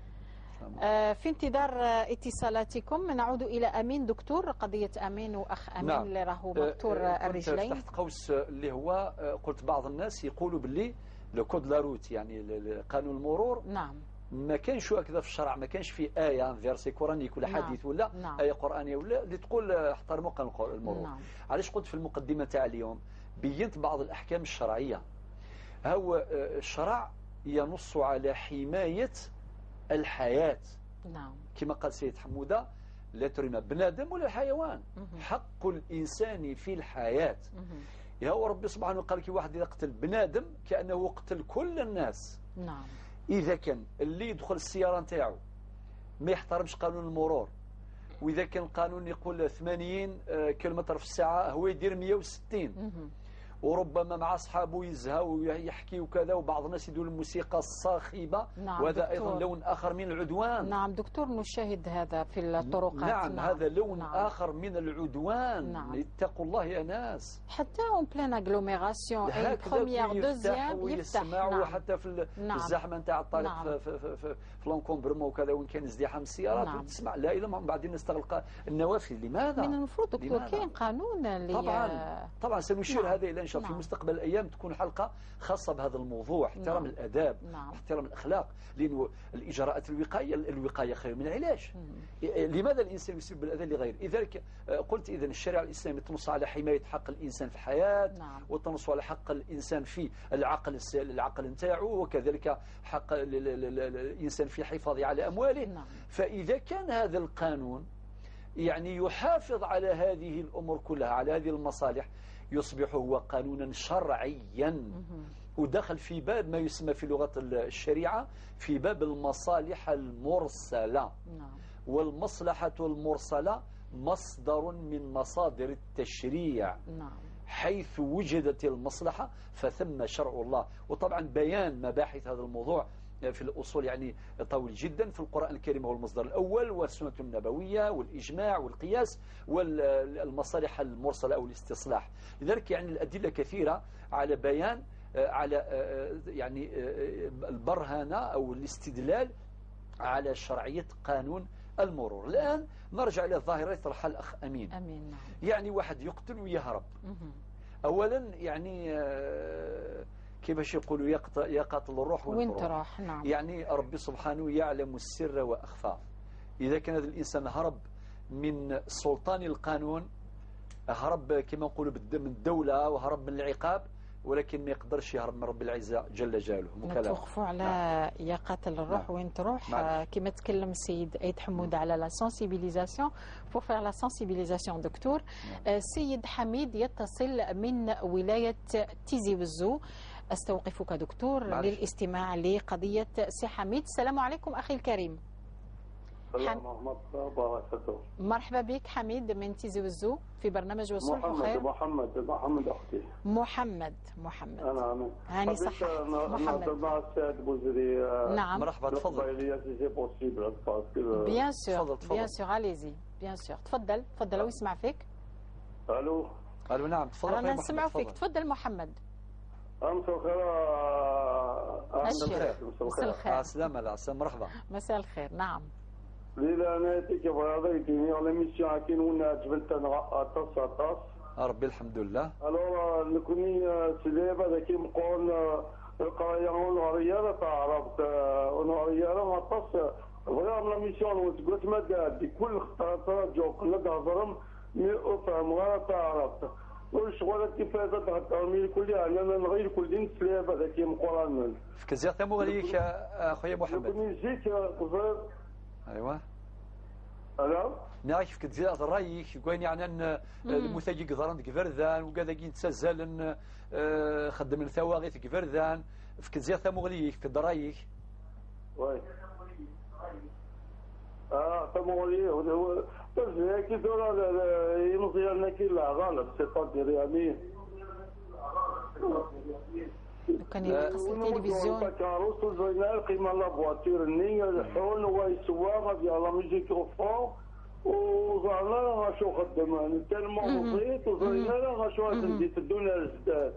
Speaker 1: في انتظار اتصالاتكم نعود الى امين دكتور، قضية امين واخ امين. نعم. اللي راهو مبتور الرجلين.
Speaker 2: تحت قوس اللي هو قلت بعض الناس يقولوا باللي le code la route، يعني قانون المرور.
Speaker 1: نعم.
Speaker 2: ما كانش هكذا في الشرع، ما كانش في ايه verset coranique ولا حديث ولا نعم. ايه قرانية ولا اللي تقول احترموا قانون المرور. نعم. علاش قلت في المقدمة تاع اليوم بينت بعض الاحكام الشرعية. هو الشرع ينص على حماية الحياة.
Speaker 1: نعم.
Speaker 2: كما قال سيد حمودة، لا ترمى بنادم ولا الحيوان. حق الإنسان في الحياة. يا هو ربي سبحانه قال كي واحد إذا قتل بنادم كأنه قتل كل الناس.
Speaker 1: نعم.
Speaker 2: إذا كان اللي يدخل السيارة نتاعو ما يحترمش قانون المرور، واذا كان القانون يقول 80 كيلومتر في الساعة هو يدير 160، وربما مع اصحابه يزهى ويحكي وكذا، وبعض الناس يديروا الموسيقى الصاخبه. نعم، وهذا ايضا لون اخر من العدوان.
Speaker 1: نعم دكتور، نشاهد هذا في الطرقات.
Speaker 2: نعم، نعم، هذا لون آخر من العدوان. نعم. اتقوا الله يا ناس.
Speaker 1: حتى en pleine agglomération، première، deuxième، يفتح.
Speaker 2: نعم. حتى في الزحمة نتاع الطريق. نعم. في l'encombrement وكذا، وين كان ازدحام السيارات. نعم. وتسمع لا اله، بعدين نستغلق النوافذ. لماذا؟
Speaker 1: من المفروض دكتور كاين قانون اللي
Speaker 2: طبعا طبعا سنشير. نعم. هذا الى ان شاء الله. نعم. في مستقبل الايام تكون حلقة خاصة بهذا الموضوع، احترام. نعم. الاداب. نعم. احترام الاخلاق، لانه الاجراءات الوقائيه، الوقاية خير من العلاج. لماذا الانسان يسبب الاذى لغيره؟ لذلك قلت اذا الشريعة الاسلامية تنص على حماية حق الانسان في الحياه. نعم. وتنص على حق الانسان في العقل نتاعو، وكذلك حق الانسان في حفاظه على امواله. نعم. فاذا كان هذا القانون يعني يحافظ على هذه الامور كلها، على هذه المصالح، يصبح هو قانونا شرعيا، ودخل في باب ما يسمى في لغة الشريعة في باب المصالح المرسلة. نعم. والمصلحة المرسلة مصدر من مصادر التشريع. نعم. حيث وجدت المصلحة فثم شرع الله. وطبعا بيان مباحث هذا الموضوع في الأصول يعني طويل جدا. في القرآن الكريم هو المصدر الأول، والسنة النبوية والإجماع والقياس والمصالح المرسلة أو الاستصلاح. لذلك يعني الأدلة كثيرة على بيان، على يعني البرهنة أو الاستدلال على شرعية قانون المرور. الآن نرجع إلى الظاهرة طرحها الأخ أمين.
Speaker 1: أمين. نعم.
Speaker 2: يعني واحد يقتل ويهرب. أولا يعني كيفاش يقولوا يقاتل الروح
Speaker 1: وين تروح. نعم.
Speaker 2: يعني ربي سبحانه يعلم السر وأخفى. إذا كان هذا الإنسان هرب من سلطان القانون، هرب كما نقولوا من الدولة وهرب من العقاب، ولكن ما يقدرش يهرب من رب العزة جل جلاله.
Speaker 1: نتوقفوا على. نعم. يا قاتل الروح. نعم. وين تروح. كما تكلم السيد ايت حمود على la sensibilisation، pour faire la sensibilisation دكتور. نعم. السيد حميد يتصل من ولاية تيزي وزو. استوقفك دكتور. معلش. للاستماع لقضية سي حميد. السلام عليكم أخي الكريم.
Speaker 11: السلام ورحمة الله وبركاته.
Speaker 1: مرحبا بك حميد من تيزي وزو في برنامج والصلح خير.
Speaker 11: محمد محمد أختي.
Speaker 1: محمد محمد.
Speaker 11: أنا
Speaker 1: هاني صححت محمد.
Speaker 11: مع السيد بوزري.
Speaker 1: نعم.
Speaker 2: مرحبا، تفضل.
Speaker 1: bien sûr، bien sûr، allez-y، bien sûr، تفضل تفضل، هو يسمع فيك.
Speaker 11: الو
Speaker 2: الو. نعم تفضل.
Speaker 1: رانا نسمعوا فيك، تفضل محمد.
Speaker 11: مساء الخير.
Speaker 1: مساء الخير.
Speaker 2: السلامة. لا مرحبا.
Speaker 1: مساء الخير. نعم.
Speaker 11: ليلى انا كيف هذا يديني l'émission كاين ونا جبلت انا اطاس اطاس.
Speaker 2: ربي الحمد لله.
Speaker 11: alors نكوني سيدي هذا كي نقول القراية ونهاريه تعرفت ونهاريه اطاس vraiment la mission قلت ما دي كل خطره جو كل تهضرم mais افهم غير تعرفت والشغل كيف هذا تهضر كل انا نغير كل نسلي هذا كي مقران.
Speaker 2: في كزير تمو غاليك اخويا محمد.
Speaker 11: نكوني جيت.
Speaker 2: ايوا.
Speaker 11: الو.
Speaker 2: نعم كيف كتزيد رايك كاين يعني المثاجي قدران كفردان وكذا كي نتسازل خدم الثواغي كفردان في كتزيد تمغليك في درايك.
Speaker 11: oui. تمغلي هو كي دورا يمضي لنا كي لا غلط c'est-à-dire يعني
Speaker 1: لو كان ينقص التلفزيون.
Speaker 11: كاروس وزينا قيمة la voiture ني الحون ويسوا ديال la musique au fond وزعما غاشو خدم يعني tellement بسيط وزينا غاشو غادي تدونا الجداد.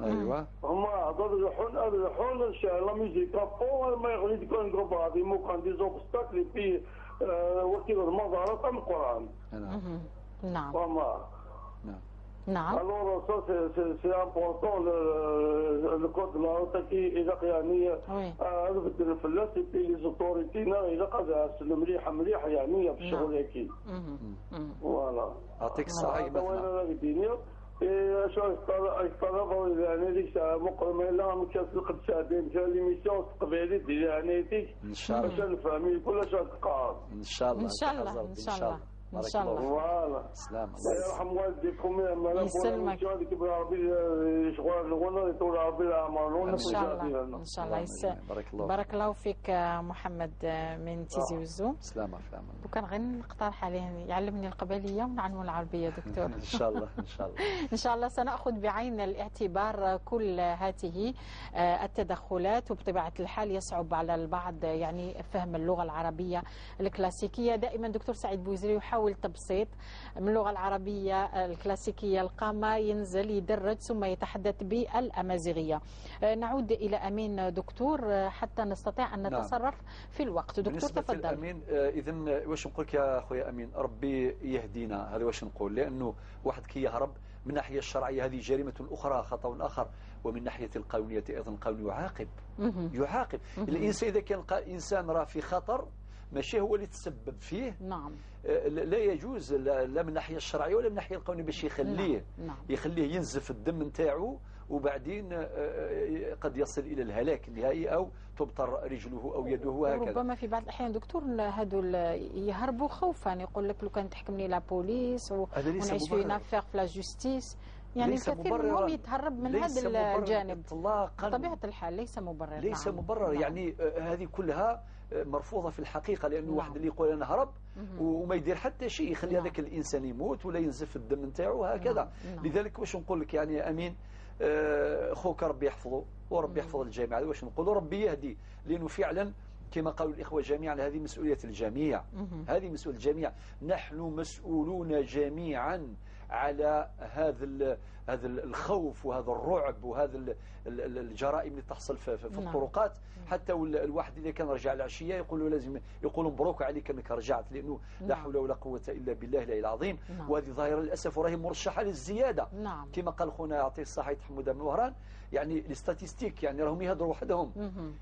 Speaker 2: ايوا
Speaker 11: هما هضر الحون الحون la musique à fond ما يغني تكون كوب غادي مو كان des obstacles في وكيل المظاهرات تاع القران.
Speaker 1: نعم. نعم.
Speaker 2: نعم.
Speaker 1: نعم.
Speaker 11: alors ça c'est important le code la route كي اذا يعني بدل الفلاس puis les autorités اذا قاد مليح مليح يعني في الشغل هكي. voilà.
Speaker 2: يعطيك الصحة.
Speaker 11: كيما شو يطلب يعني ديك الساعة مقرمة لا ما كتلقى ساعتين في l'émission تقبيلي يعني ديك
Speaker 2: ان شاء الله
Speaker 11: باش نفهم كلش تقعد
Speaker 2: ان شاء الله
Speaker 1: ان شاء الله ان شاء الله. ان شاء الله.
Speaker 11: voilà.
Speaker 2: سلام.
Speaker 11: الله يرحم والديكم.
Speaker 1: يسلمك.
Speaker 11: ان
Speaker 1: شاء الله ان شاء الله. بارك الله فيك محمد من تيزي وزو.
Speaker 2: سلامة.
Speaker 1: وكان غير نقترح عليه يعلمني القبلية ونعلمه العربية دكتور.
Speaker 2: ان شاء الله ان شاء الله.
Speaker 1: ان شاء الله سنأخذ بعين الاعتبار كل هذه التدخلات، وبطبيعة الحال يصعب على البعض يعني فهم اللغة العربية الكلاسيكية. دائما دكتور سعيد بوزري يحاول تبسيط من اللغة العربية الكلاسيكية القامة، ينزل يدرج ثم يتحدث بالأمازيغية. نعود إلى أمين دكتور حتى نستطيع أن نتصرف في الوقت. دكتور تفضل.
Speaker 2: أمين، إذا واش نقول لك يا خويا أمين، ربي يهدينا، هذا واش نقول، لأنه واحد كي يهرب من الناحية الشرعية هذه جريمة أخرى، خطأ آخر، ومن ناحية القانونية أيضا القانون يعاقب. يعاقب الإنسان إذا كان إنسان راه في خطر ماشي هو اللي تسبب فيه.
Speaker 1: نعم.
Speaker 2: لا يجوز لا من الناحية الشرعية ولا من الناحية القانونية باش يخليه.
Speaker 1: نعم.
Speaker 2: يخليه ينزف الدم نتاعو وبعدين قد يصل إلى الهلاك النهائي أو تبتر رجله أو يده وهكذا.
Speaker 1: ربما في بعض الأحيان دكتور هادو يهربوا خوفا، يقول لك لو كان تحكمني la police ونعيش في une affaire في la justice، يعني الكثير منهم يتهرب من هذا الجانب
Speaker 2: اطلاقا.
Speaker 1: بطبيعة الحال ليس مبرر.
Speaker 2: ليس
Speaker 1: نعم.
Speaker 2: مبرر.
Speaker 1: نعم.
Speaker 2: يعني هذه كلها مرفوضة في الحقيقة، لأنه
Speaker 1: نعم.
Speaker 2: واحد اللي يقول أنا هرب وما يدير حتى شيء، يخلي
Speaker 1: نعم.
Speaker 2: هذاك الإنسان يموت ولا ينزف الدم نتاعو هكذا.
Speaker 1: نعم.
Speaker 2: لذلك واش نقول لك يعني يا أمين، خوك ربي يحفظه وربي يحفظ الجميع. واش نقولوا ربي يهدي، لأنه فعلا كما قالوا الإخوة جميعا هذه مسؤولية الجميع. هذه مسؤولية الجميع، نحن مسؤولون جميعا على هذا الخوف وهذا الرعب وهذا الجرائم اللي تحصل في الطرقات. حتى الواحد اذا كان رجع العشية يقولوا لازم، يقولوا مبروك عليك انك رجعت، لانه لا حول ولا قوة الا بالله العلي العظيم. وهذه ظاهره للاسف وراهي مرشحة للزياده. كما قال خونا يعطيه الصحة حموده من وهران، يعني les statistiques يعني راهم يهضروا وحدهم.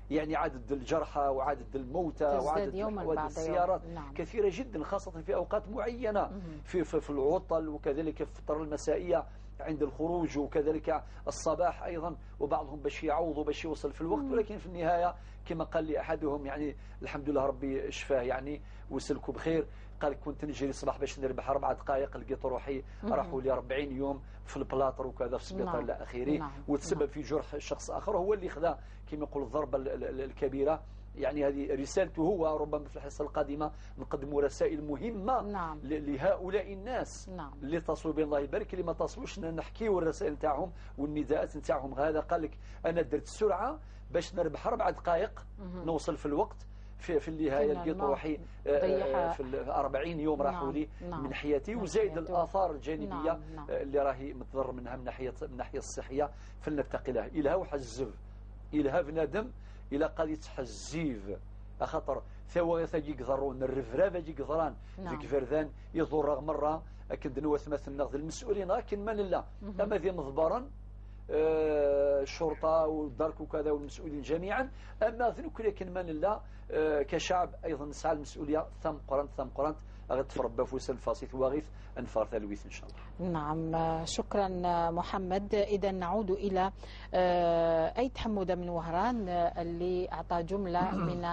Speaker 2: يعني عدد الجرحى وعدد الموتى وعدد حوادث السيارات كثيرة جدا، خاصة في اوقات معينة، في في العطل وكذلك في الفترة المسائيه عند الخروج وكذلك الصباح أيضا، وبعضهم باش يعوضوا باش يوصل في الوقت، ولكن في النهاية كما قال لي أحدهم يعني الحمد لله ربي شفاه يعني وسلكوا بخير، قال كنت نجري الصباح باش نربح 4 دقائق لقيت روحي راحوا لي 40 يوم في ال plâtre وكذا في السبيطار الى اخره، وتسبب في جرح شخص اخر هو اللي خذا كما يقول الضربة الكبيرة. يعني هذه رسالته هو، ربما في الحصة القادمة نقدم رسائل مهمة لهؤلاء الناس اللي اتصلوا بنا، الله يبارك، اللي ما اتصلوش نحكيو الرسائل نتاعهم والنداءات نتاعهم. هذا قال لك أنا درت السرعة باش نربح 4 دقائق نوصل في الوقت، في النهاية لقيت روحي في 40 يوم راحوا لي من حياتي، وزايد الآثار الجانبية اللي راهي متضرر منها من الناحية الصحية. فلنتقي الله. إلها وحزف إلها بنادم إلى قضية حزيف، خاطر ثواغي يقدرون الرفرافة يقدران ذيك فردان يضر مرة أكد نوث مثل المسؤولين، لكن من لا أما ذي مضبرا الشرطة والدرك وكذا والمسؤولين جميعا، أما ذنك لكن من لا كشعب أيضا نسعى المسؤولية ثم قرنت ثم قرنت غتفرب فوس الفاصيث وغيث انفار ثلويث ان شاء الله.
Speaker 1: نعم شكرا محمد. اذا نعود الى ايت حموده من وهران اللي اعطى جملة من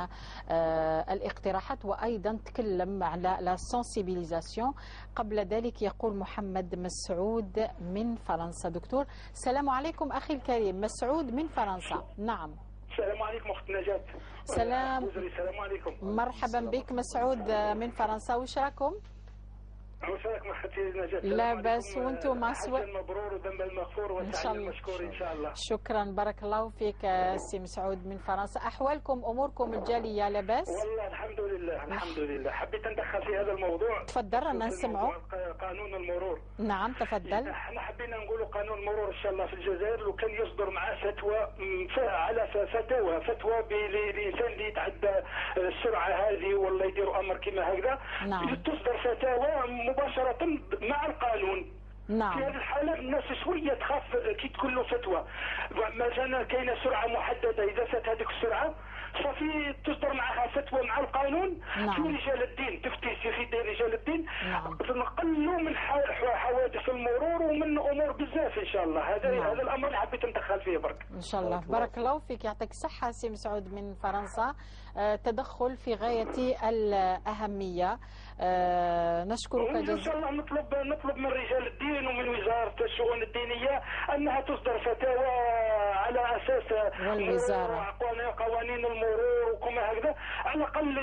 Speaker 1: الاقتراحات وايضا تكلم على la sensibilisation. قبل ذلك يقول محمد مسعود من فرنسا. دكتور السلام عليكم اخي الكريم، مسعود من فرنسا. نعم
Speaker 12: السلام عليكم اخت نجاة.
Speaker 1: سلام.
Speaker 12: السلام عليكم.
Speaker 1: مرحبا بك مسعود من فرنسا، واش راكم؟
Speaker 12: واش راكم اختي نجاة؟
Speaker 1: لا باس وانتم
Speaker 12: سوا المبرور وذنب المغفور والسعي المشكور ان شاء الله.
Speaker 1: شكرا بارك الله فيك سي مسعود من فرنسا. احوالكم اموركم الجالية لاباس؟
Speaker 12: والله الحمد لله الحمد لله. حبيت ندخل في هذا الموضوع.
Speaker 1: تفضل رانا نسمعوا.
Speaker 12: قانون المرور.
Speaker 1: نعم تفضل.
Speaker 12: احنا حبينا نقولوا قانون المرور ان شاء الله في الجزائر لو كان يصدر معاه فتوى على فتوى للانسان اللي يتعدى السرعة هذه ولا يدير امر كما هكذا.
Speaker 1: نعم.
Speaker 12: تصدر فتاوى مباشرة مع القانون.
Speaker 1: نعم.
Speaker 12: في هذه الحالة الناس شوية تخاف كي تكون له فتوى، مثلا كاينة سرعة محددة إذا فات هذيك السرعة صافي تصدر معها فتوى مع القانون.
Speaker 1: نعم.
Speaker 12: في رجال الدين تفتي في رجال الدين.
Speaker 1: نعم.
Speaker 12: نقلوا من حوادث المرور ومن امور بزاف ان شاء الله. هذا
Speaker 1: نعم.
Speaker 12: هذا الامر اللي حبيت ندخل فيه برك.
Speaker 1: ان شاء الله بارك الله فيك، يعطيك الصحة سي مسعود من فرنسا. تدخل في غاية الاهمية. نشكرك
Speaker 12: جزيلا. ان شاء الله نطلب من رجال الدين ومن وزارة الشؤون الدينية انها تصدر فتاوى على اساس
Speaker 1: والوزارة
Speaker 12: قوانين المرور وكما هكذا، على الاقل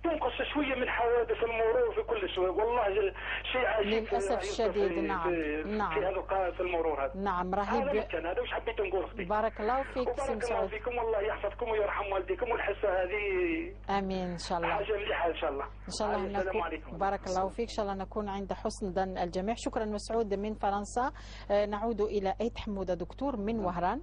Speaker 12: تنقص شوية من حوادث المرور في كل شيء. والله شيء عجيب
Speaker 1: للاسف الشديد. نعم نعم،
Speaker 12: في هذا في المرور هذا.
Speaker 1: نعم رهيب.
Speaker 12: هذا واش حبيت نقول اختي.
Speaker 1: بارك الله فيك سي
Speaker 12: بارك الله فيكم، والله يحفظكم ويرحم والديكم، والحصه هذه
Speaker 1: امين ان شاء الله
Speaker 12: حاجة مليحة ان شاء الله.
Speaker 1: ان شاء الله. السلام عليكم. بارك الله فيك، ان شاء الله نكون عند حسن ظن الجميع. شكرا مسعود من فرنسا. نعود الى ايت حموده دكتور من وهران.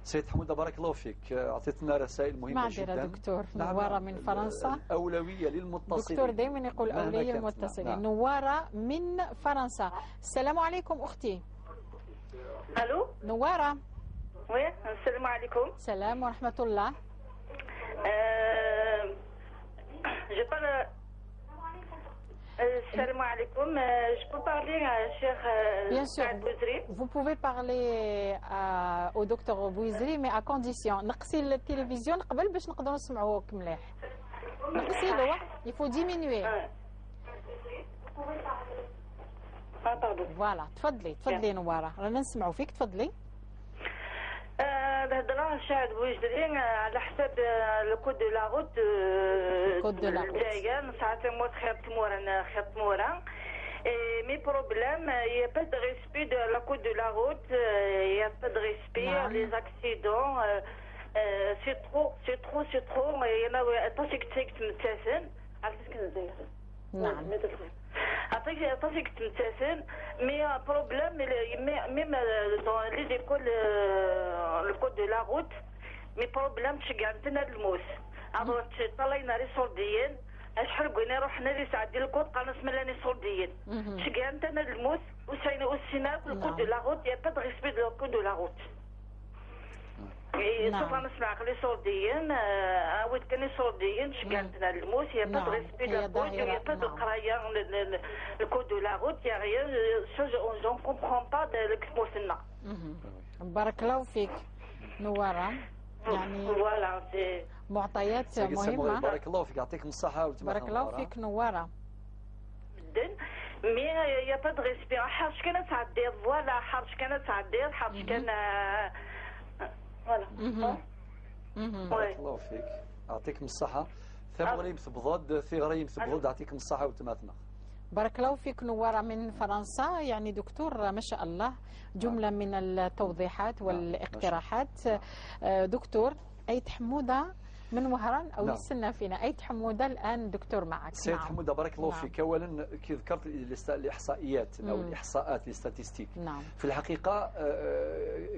Speaker 2: سيد حموده بارك الله فيك، اعطيتنا رسائل مهمة جدا.
Speaker 1: معذرة دكتور. نواره من فرنسا.
Speaker 2: اولوية للمتصلين
Speaker 1: دكتور، دائما يقول اولوية للمتصلين. نعم. نواره من فرنسا، السلام عليكم اختي.
Speaker 10: الو
Speaker 1: نواره.
Speaker 10: oui السلام عليكم.
Speaker 1: السلام ورحمة الله.
Speaker 10: je parle. السلام عليكم. Je peux parler à Cheikh
Speaker 1: Bien sûr. Vous pouvez parler au docteur Bouizri, mais à condition نقصي التلفزيون قبل باش نقدروا نسمعوك مليح. نقصي له، il faut diminuer. voilà، تفضلي تفضلي نواره، رانا نسمعوا فيك، تفضلي.
Speaker 10: الهضرة شاهد بوجدري على حساب le code de la route.
Speaker 1: code de la route
Speaker 10: الجاية ساعات موت خيط مورا خيط مورا. mais problème y a pas de respect de la code de la route, y a pas de respect, les accidents c'est trop c'est trop c'est trop. انا طاسيك تسيك تمتاسن عرفت كنزير.
Speaker 1: نعم
Speaker 10: عطيك تمتاسن mais problème même dans les écoles le code de la route mais problème تشجع عندنا الموس طلعنا les صولديين شحال قلنا روحنا لي ساعة ديال الكود قالنا اسم لاني صولديين تشجع عندنا الموس وسينا وسينا ال code de la route y a pas de respect de code de la route. سوف نسمع les صولديين عاود كان صولديين تشجع عندنا الموس y a pas de respect de code y a pas de قرايه ال code de la route y a rien j'en comprends pas لكسموسنا.
Speaker 1: بارك الله فيك نواره، يعني
Speaker 10: voilà
Speaker 1: معطيات مهمة.
Speaker 2: بارك الله فيك، يعطيكم الصحة.
Speaker 1: بارك الله فيك نواره.
Speaker 10: mais y a pas de respect حرش كان تعدي voilà حرش كان تعدي حرش كان voilà.
Speaker 2: بارك الله فيك، يعطيكم الصحة. ثمغريم تبضد ثغريم تبضد، يعطيكم الصحة وتماثنا.
Speaker 1: بارك الله فيك نوارة من فرنسا. يعني دكتور ما شاء الله جملة من التوضيحات والاقتراحات. دكتور أيت حمودة من وهران أو يستنى فينا. أيت حمودة الآن دكتور معك.
Speaker 2: سيد حمودة بارك الله فيك. أولا كي ذكرت الإحصائيات أو الإحصاءات les statistiques. نعم. في الحقيقة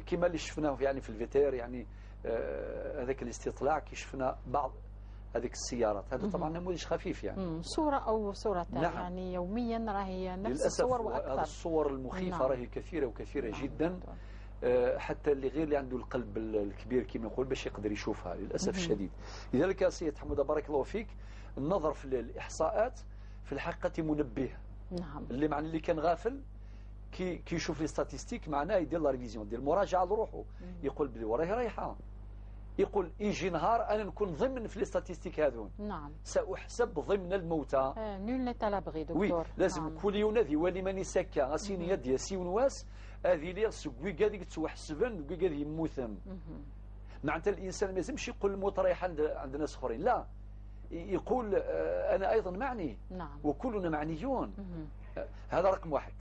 Speaker 2: كما اللي شفناه يعني في الفيتير، يعني هذاك الاستطلاع كي شفنا بعض هذيك السيارات، هذا طبعا نموذج خفيف يعني
Speaker 1: صورة أو صورتان. نعم. يعني يوميا راهي نفس الصور وأكثر.
Speaker 2: هذه الصور المخيفة. نعم. راهي كثيرة وكثيرة. نعم. جدا. حتى اللي غير اللي عنده القلب الكبير كما يقول باش يقدر يشوفها للأسف الشديد. لذلك يا سيد حمودة بارك الله فيك، النظر في الإحصاءات في الحقيقة منبه. نعم. اللي معنى اللي كان غافل كي يشوف les statistiques معناه يدير la révision، يدير المراجعة لروحه، يقول بلي وراهي رايحة، يقول يجي نهار انا نكون ضمن في les statistiques هذون. نعم. ساحسب ضمن الموتى.
Speaker 1: nul n'est à l'abri دكتور.
Speaker 2: oui لازم. نعم. كل يوم ذي ولي ماني سكا غاسين يد ياسين واس هذه لي سكوي قاعد تحسبن قاعد يموتن. معناتها الانسان ما لازمش يقول الموت رايح عند ناس اخرين، لا، يقول انا ايضا معني. نعم. وكلنا معنيون. هذا رقم واحد.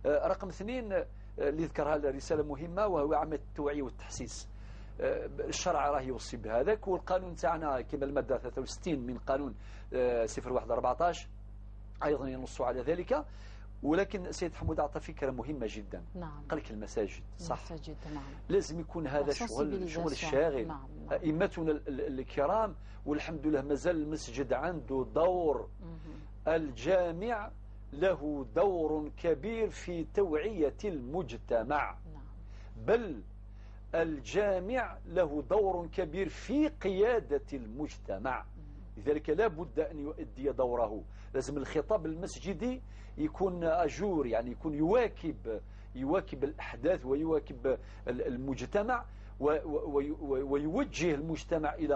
Speaker 2: رقم اثنين اللي ذكرها رسالة مهمة وهو عملية التوعية والتحسيس. الشرع راه يوصي بهذاك، والقانون تاعنا كما المادة 63 من قانون 01.14 ايضا ينص على ذلك. ولكن سيد حمود اعطى فكرة مهمة جدا. نعم. قال لك المساجد، صح؟
Speaker 1: المساجد. نعم.
Speaker 2: لازم يكون هذا شغل الشاغل. نعم. نعم. ائمتنا الكرام والحمد لله مازال المسجد عنده دور. الجامع له دور كبير في توعيه المجتمع. نعم. بل الجامع له دور كبير في قيادة المجتمع. لذلك لا بد أن يؤدي دوره. لازم الخطاب المسجدي يكون à jour، يعني يكون يواكب الأحداث ويواكب المجتمع. ويوجه المجتمع إلى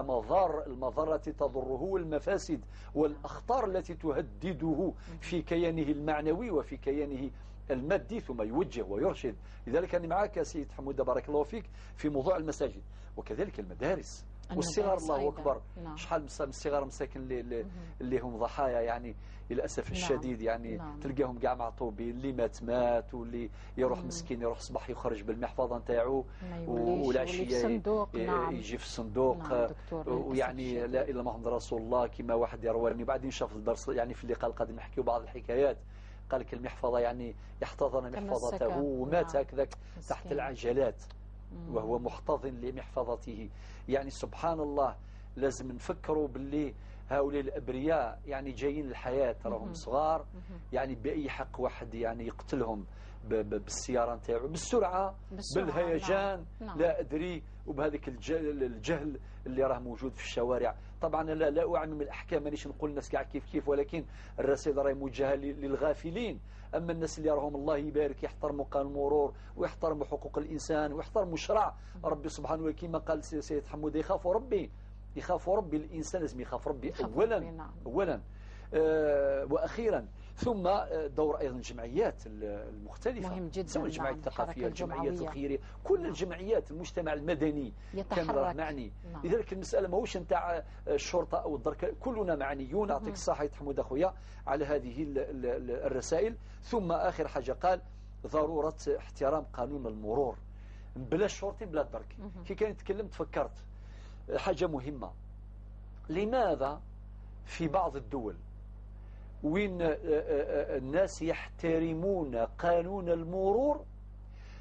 Speaker 2: المضار التي تضره والمفاسد والأخطار التي تهدده في كيانه المعنوي وفي كيانه المادي، ثم يوجه ويرشد. لذلك أنا معك سيد حمودة بارك الله فيك في موضوع المساجد وكذلك المدارس والصغار. الله أكبر. نعم. شحال من الصغار مساكن اللي هم ضحايا يعني للأسف الشديد. يعني نعم. تلقاهم كاع معطوبين، اللي مات مات، واللي يروح مسكين يروح صباح يخرج بالمحفظة نتاعو والعشية نعم. يجي في الصندوق. نعم. ويعني لا إلا محمد رسول الله، كما واحد يرواني بعدين شاف الدرس يعني في اللقاء القادم نحكيو بعض الحكايات. قال لك المحفظة يعني يحتضن محفظته ومات هكذاك تحت العجلات وهو محتضن لمحفظته. يعني سبحان الله، لازم نفكروا باللي هؤلاء الأبرياء يعني جايين للحياة، راهم صغار، يعني بأي حق واحد يعني يقتلهم بالسيارة نتاعو بالسرعة بالهيجان. نعم. لا أدري، وبهذاك الجهل اللي راه موجود في الشوارع. طبعا لا أعمم الأحكام، مانيش نقول الناس كاع كيف كيف، ولكن الرسائل راهي موجهة للغافلين. أما الناس اللي راهم الله يبارك يحترموا قانون المرور ويحترموا حقوق الإنسان ويحترموا الشرع ربي سبحانه، وكما قال سيد حمود يخافوا ربي، يخافوا ربي. الإنسان لازم يخاف ربي أولا. نعم. أولا وأخيرا. ثم دور أيضا الجمعيات المختلفة، مهم جدا، سواء الجمعيات الثقافية، الجمعيات الخيرية، كل الجمعيات، المجتمع المدني كان راه معني. نعم. لذلك المسألة ماهوش نتاع الشرطة أو الدرك، كلنا معنيون. أعطيك الصحة يا حمود أخويا على هذه الرسائل. ثم آخر حاجة قال ضرورة احترام قانون المرور، بلا الشرطي بلا الدرك. كي كان يتكلم تفكرت حاجة مهمة، لماذا في بعض الدول وين الناس يحترمون قانون المرور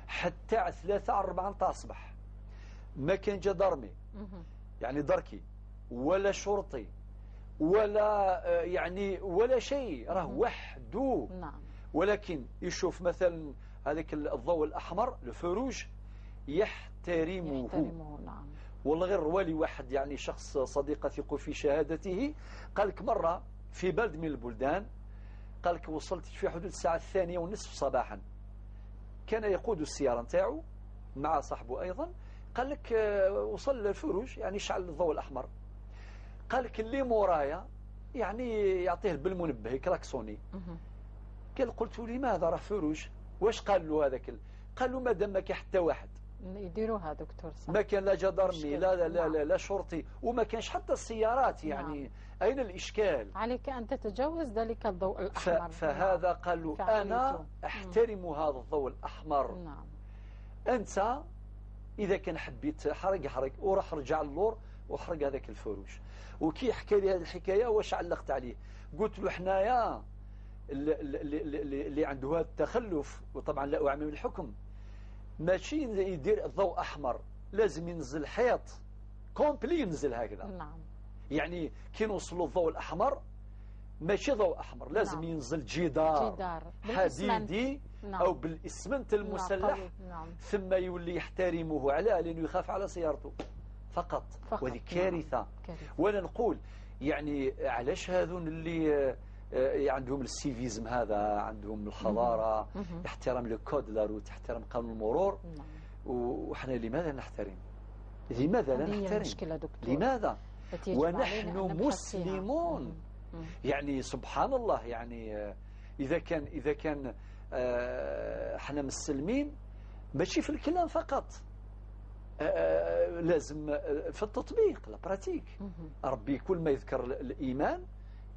Speaker 2: حتى 3 4 تاع الصباح، ما كان جدرمي يعني دركي ولا شرطي ولا يعني ولا شيء، راه وحده. نعم. ولكن يشوف مثلا هذاك الضوء الأحمر le feu rouge يحترمه. نعم. والله غير روالي واحد يعني شخص صديق أثق في شهادته، قال لك مرة في بلد من البلدان، قال لك وصلت في حدود الساعة 2:30 صباحا، كان يقود السيارة نتاعو مع صاحبه أيضا، قال لك وصل لل feu rouge يعني شعل الضوء الأحمر، قال لك اللي مورايا يعني يعطيه بالمنبه klaxonner. قال قلت لماذا راه feu rouge؟ واش قال له هذاك؟ قال له ما دام ما كاين حتى واحد
Speaker 1: يديروها دكتور، صح؟
Speaker 2: ما كان لا جدرمي لا لا لا, لا, لا شرطي، وما كانش حتى السيارات يعني. نعم. أين الإشكال؟
Speaker 1: عليك أن تتجاوز ذلك الضوء الأحمر.
Speaker 2: فهذا قال له أنا أحترم هذا الضوء الأحمر. نعم. أنت إذا كان حبيت حرق حرق، وراح رجع اللور وحرق هذاك ال feu rouge. وكي حكى لي هذه الحكاية واش علقت عليه؟ قلت له حنايا اللي عنده هذا التخلف، وطبعا لا أعمم الحكم، ماشي يدير الضوء أحمر، لازم ينزل حيط complet، ينزل هكذا. نعم. يعني كي نوصلوا الضوء الأحمر ماشي ضوء أحمر، لازم نعم. ينزل جدار حديدي. نعم. أو بالإسمنت المسلح. نعم. ثم يولي يحترمه على لأنه يخاف على سيارته فقط. وهذه كارثة. نعم. ولا نقول يعني علاش هذون اللي عندهم ال civisme هذا، عندهم الحضارة، احترام le code la route، احترام قانون المرور. نعم. وحنا لماذا نحترم؟ لماذا لا نحترم؟ لماذا؟ ونحن مسلمون. يعني سبحان الله، يعني إذا كان احنا مسلمين ماشي في الكلام فقط، لازم في التطبيق، la pratique. ربي كل ما يذكر الإيمان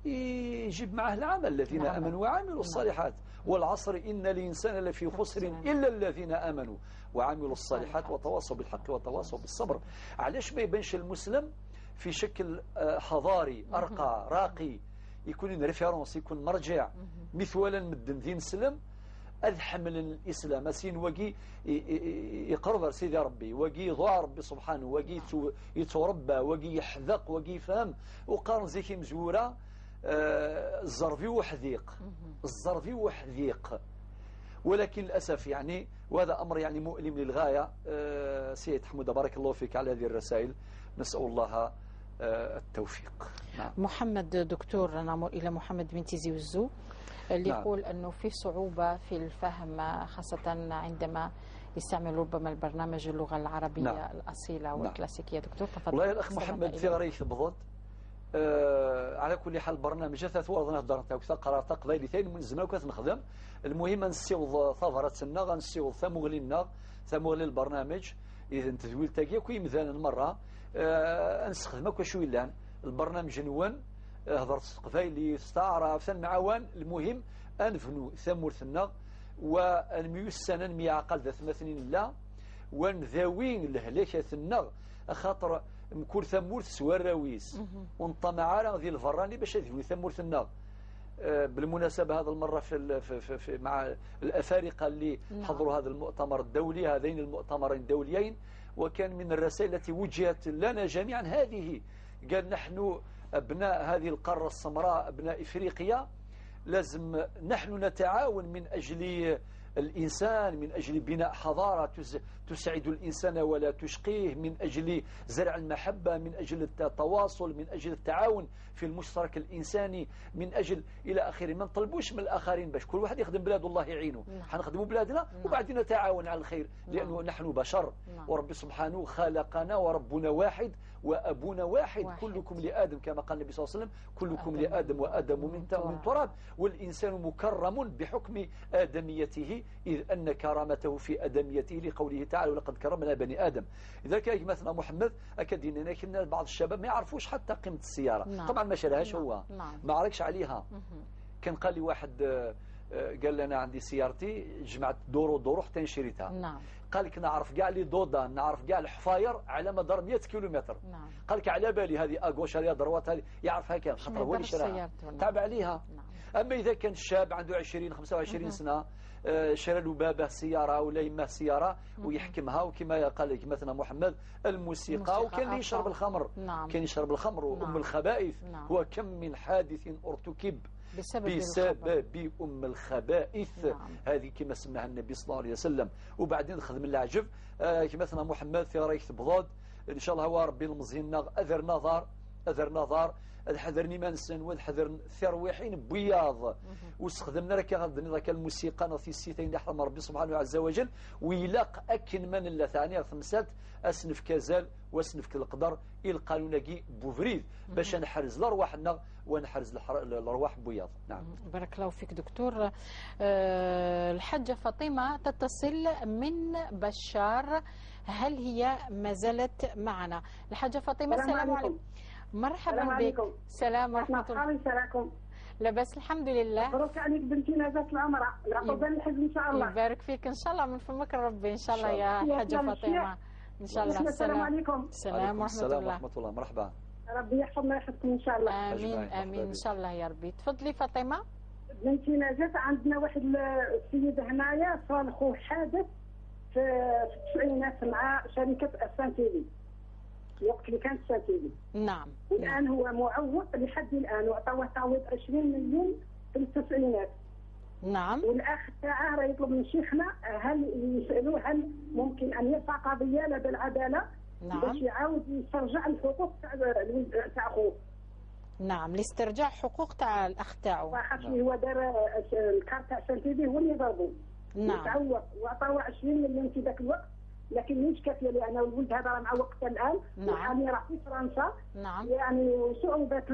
Speaker 2: يجيب معه العمل، الذين آمنوا وعملوا الصالحات. والعصر إن الإنسان لفي خسر إلا الذين آمنوا وعملوا الصالحات وتواصوا بالحق وتواصوا بالصبر. علاش ما يبانش المسلم في شكل حضاري أرقى راقي، يكون référence، يكون مرجع مثوالا مدن ذي نسلم أذحمل الإسلام سين وقي يقرب سيدي ربي، وقي يضوع ربي سبحانه، وقي يتربى، وقي يحذق، وقي يفهم. وقارن زيكي مزورة الزرفي وحذيق، الزرفي وحذيق. ولكن للأسف يعني، وهذا أمر يعني مؤلم للغاية. سيد حمودة بارك الله فيك على هذه الرسائل، نسأل الله التوفيق.
Speaker 1: نعم. محمد دكتور، نمر إلى محمد بن تيزي وزو اللي نعم. يقول أنه في صعوبة في الفهم، خاصة عندما يستعمل ربما البرنامج اللغة العربية
Speaker 2: نعم.
Speaker 1: الأصيلة والكلاسيكية. دكتور تفضل.
Speaker 2: والله الأخ محمد في رأيك بالضبط. على كل حال برنامج ثلاث ورضنا الدار تاعك قرار تقبايلي ثاني من زمان وكانت نخدم. المهم نسيوض ثغرتنا غنسيوض ثمغلينا ثمغلي البرنامج اذا تذويل تاكي كي مثلا مرة نستخدمك شوية لان البرنامج نوان هضرت قبايلي استعرف معاون. المهم انفنو ثمورتنا والميوسنا ميعقل ذا ثماثنين لا ونذاوين الهلاكة خاطر مكور ثمورت سوا الراويس ونطمع راه ديال الفراني باش يذوي ثمورت النار. بالمناسبة هذا المرة في, في, في مع الأفارقة اللي حضروا هذا المؤتمر الدولي، هذين المؤتمرين الدوليين، وكان من الرسائل التي وجهت لنا جميعا هذه، قال نحن أبناء هذه القارة السمراء، أبناء إفريقيا، لازم نحن نتعاون من أجل الإنسان، من أجل بناء حضارة تسعد الإنسان ولا تشقيه، من أجل زرع المحبة، من أجل التواصل، من أجل التعاون في المشترك الإنساني، من أجل إلى آخره. ما نطلبوش من الآخرين باش كل واحد يخدم بلاده الله يعينه، حنخدموا بلادنا وبعدين نتعاون على الخير، لأنه نحن بشر ورب سبحانه خلقنا وربنا واحد وأبونا واحد، كلكم لآدم كما قال النبي صلى الله عليه وسلم، كلكم لآدم وآدم من تراب، والإنسان مكرم بحكم آدميته، إذ أن كرامته في آدميته لقوله تعالى ولقد كرمنا بني آدم. إذا كان مثلا محمد أكد أننا كنا بعض الشباب ما يعرفوش حتى قيمة السيارة. نعم. طبعا ما شراهاش هو، ما عرفش عليها. كان قال لي واحد، قال لي أنا عندي سيارتي جمعت دورو دورو حتى شريتها. نعم. قال لك نعرف كاع les dos d'âne، نعرف كاع الحفاير على مدار 100 كيلومتر. نعم. قال لك على بالي هذه à gauche هذه droite هذه يعرفها كامل، خاطر هو اللي شراها تعب عليها. نعم. اما اذا كان الشاب عنده 20 25 سنة، شرى له باباه سيارة ولا يماه سيارة ويحكمها، وكما قال لك مثلا محمد الموسيقى، وكان اللي يشرب الخمر. نعم. كان يشرب الخمر وام نعم. الخبائث. نعم. وكم من حادث ارتكب بسبب أم الخبائث. نعم. هذه كما سماها النبي صلى الله عليه وسلم. وبعدين خدم العجب كما مثلا محمد في رايك بضاد إن شاء الله هو ربي المزينا أذر نظر أذر نظر حذرني ما نسن وحذر ثرويحين بياض واستخدمنا لك غادي الموسيقى نثي السيتين اللي حرم ربي سبحانه عز وجل ويلاق اكن من لا ثانية خمسات اسنف كزال واسنف القدر القانون بوفريد باش نحرز لارواحنا ونحرز الارواح بياض. نعم.
Speaker 1: بارك الله فيك دكتور. الحاجة فاطمة تتصل من بشار، هل هي ما زالت معنا؟ الحاجة فاطمة السلام عليكم. مرحبا بك. السلام ورحمة الله.
Speaker 13: السلام.
Speaker 1: لاباس الحمد لله.
Speaker 13: مبروك عليك بنتي نجاة العمرة، العقوبة للحج إن شاء الله.
Speaker 1: يبارك فيك إن شاء الله، من فمك ربي إن شاء الله يا حاجة فاطمة. إن شاء الله.
Speaker 13: السلام عليكم.
Speaker 1: السلام ورحمة الله.
Speaker 2: ورحمة الله. مرحبا.
Speaker 13: ربي يحفظنا ويحفظكم إن شاء الله.
Speaker 1: آمين آمين إن شاء الله يا ربي. تفضلي فاطمة.
Speaker 13: بنتي نجاة، عندنا واحد السيد هنايا صار خوه حادث في التسعينات مع شركة السانتيلي، الوقت اللي كانت سانتيلي.
Speaker 1: نعم.
Speaker 13: والان هو معوق لحد الان، وعطاوه تعويض 20 مليون في التسعينات.
Speaker 1: نعم.
Speaker 13: والاخ تاعه راه يطلب من شيخنا هل يسالوه هل ممكن ان يرفع قضية لدى العدالة؟ نعم. باش يعاود يسترجع الحقوق تاع خوه.
Speaker 1: نعم، لاسترجاع حقوق تاع الاخ تاعو.
Speaker 13: خاطر هو دار الكار تاع سانتيلي هو اللي ضربو.
Speaker 1: نعم.
Speaker 13: تعوق وعطاوه 20 مليون في ذاك الوقت، لكن مش كافيه لان الولد هذا راه معوق حتى الان. نعم. وحاليا راه في فرنسا.
Speaker 1: نعم.
Speaker 13: يعني صعوبات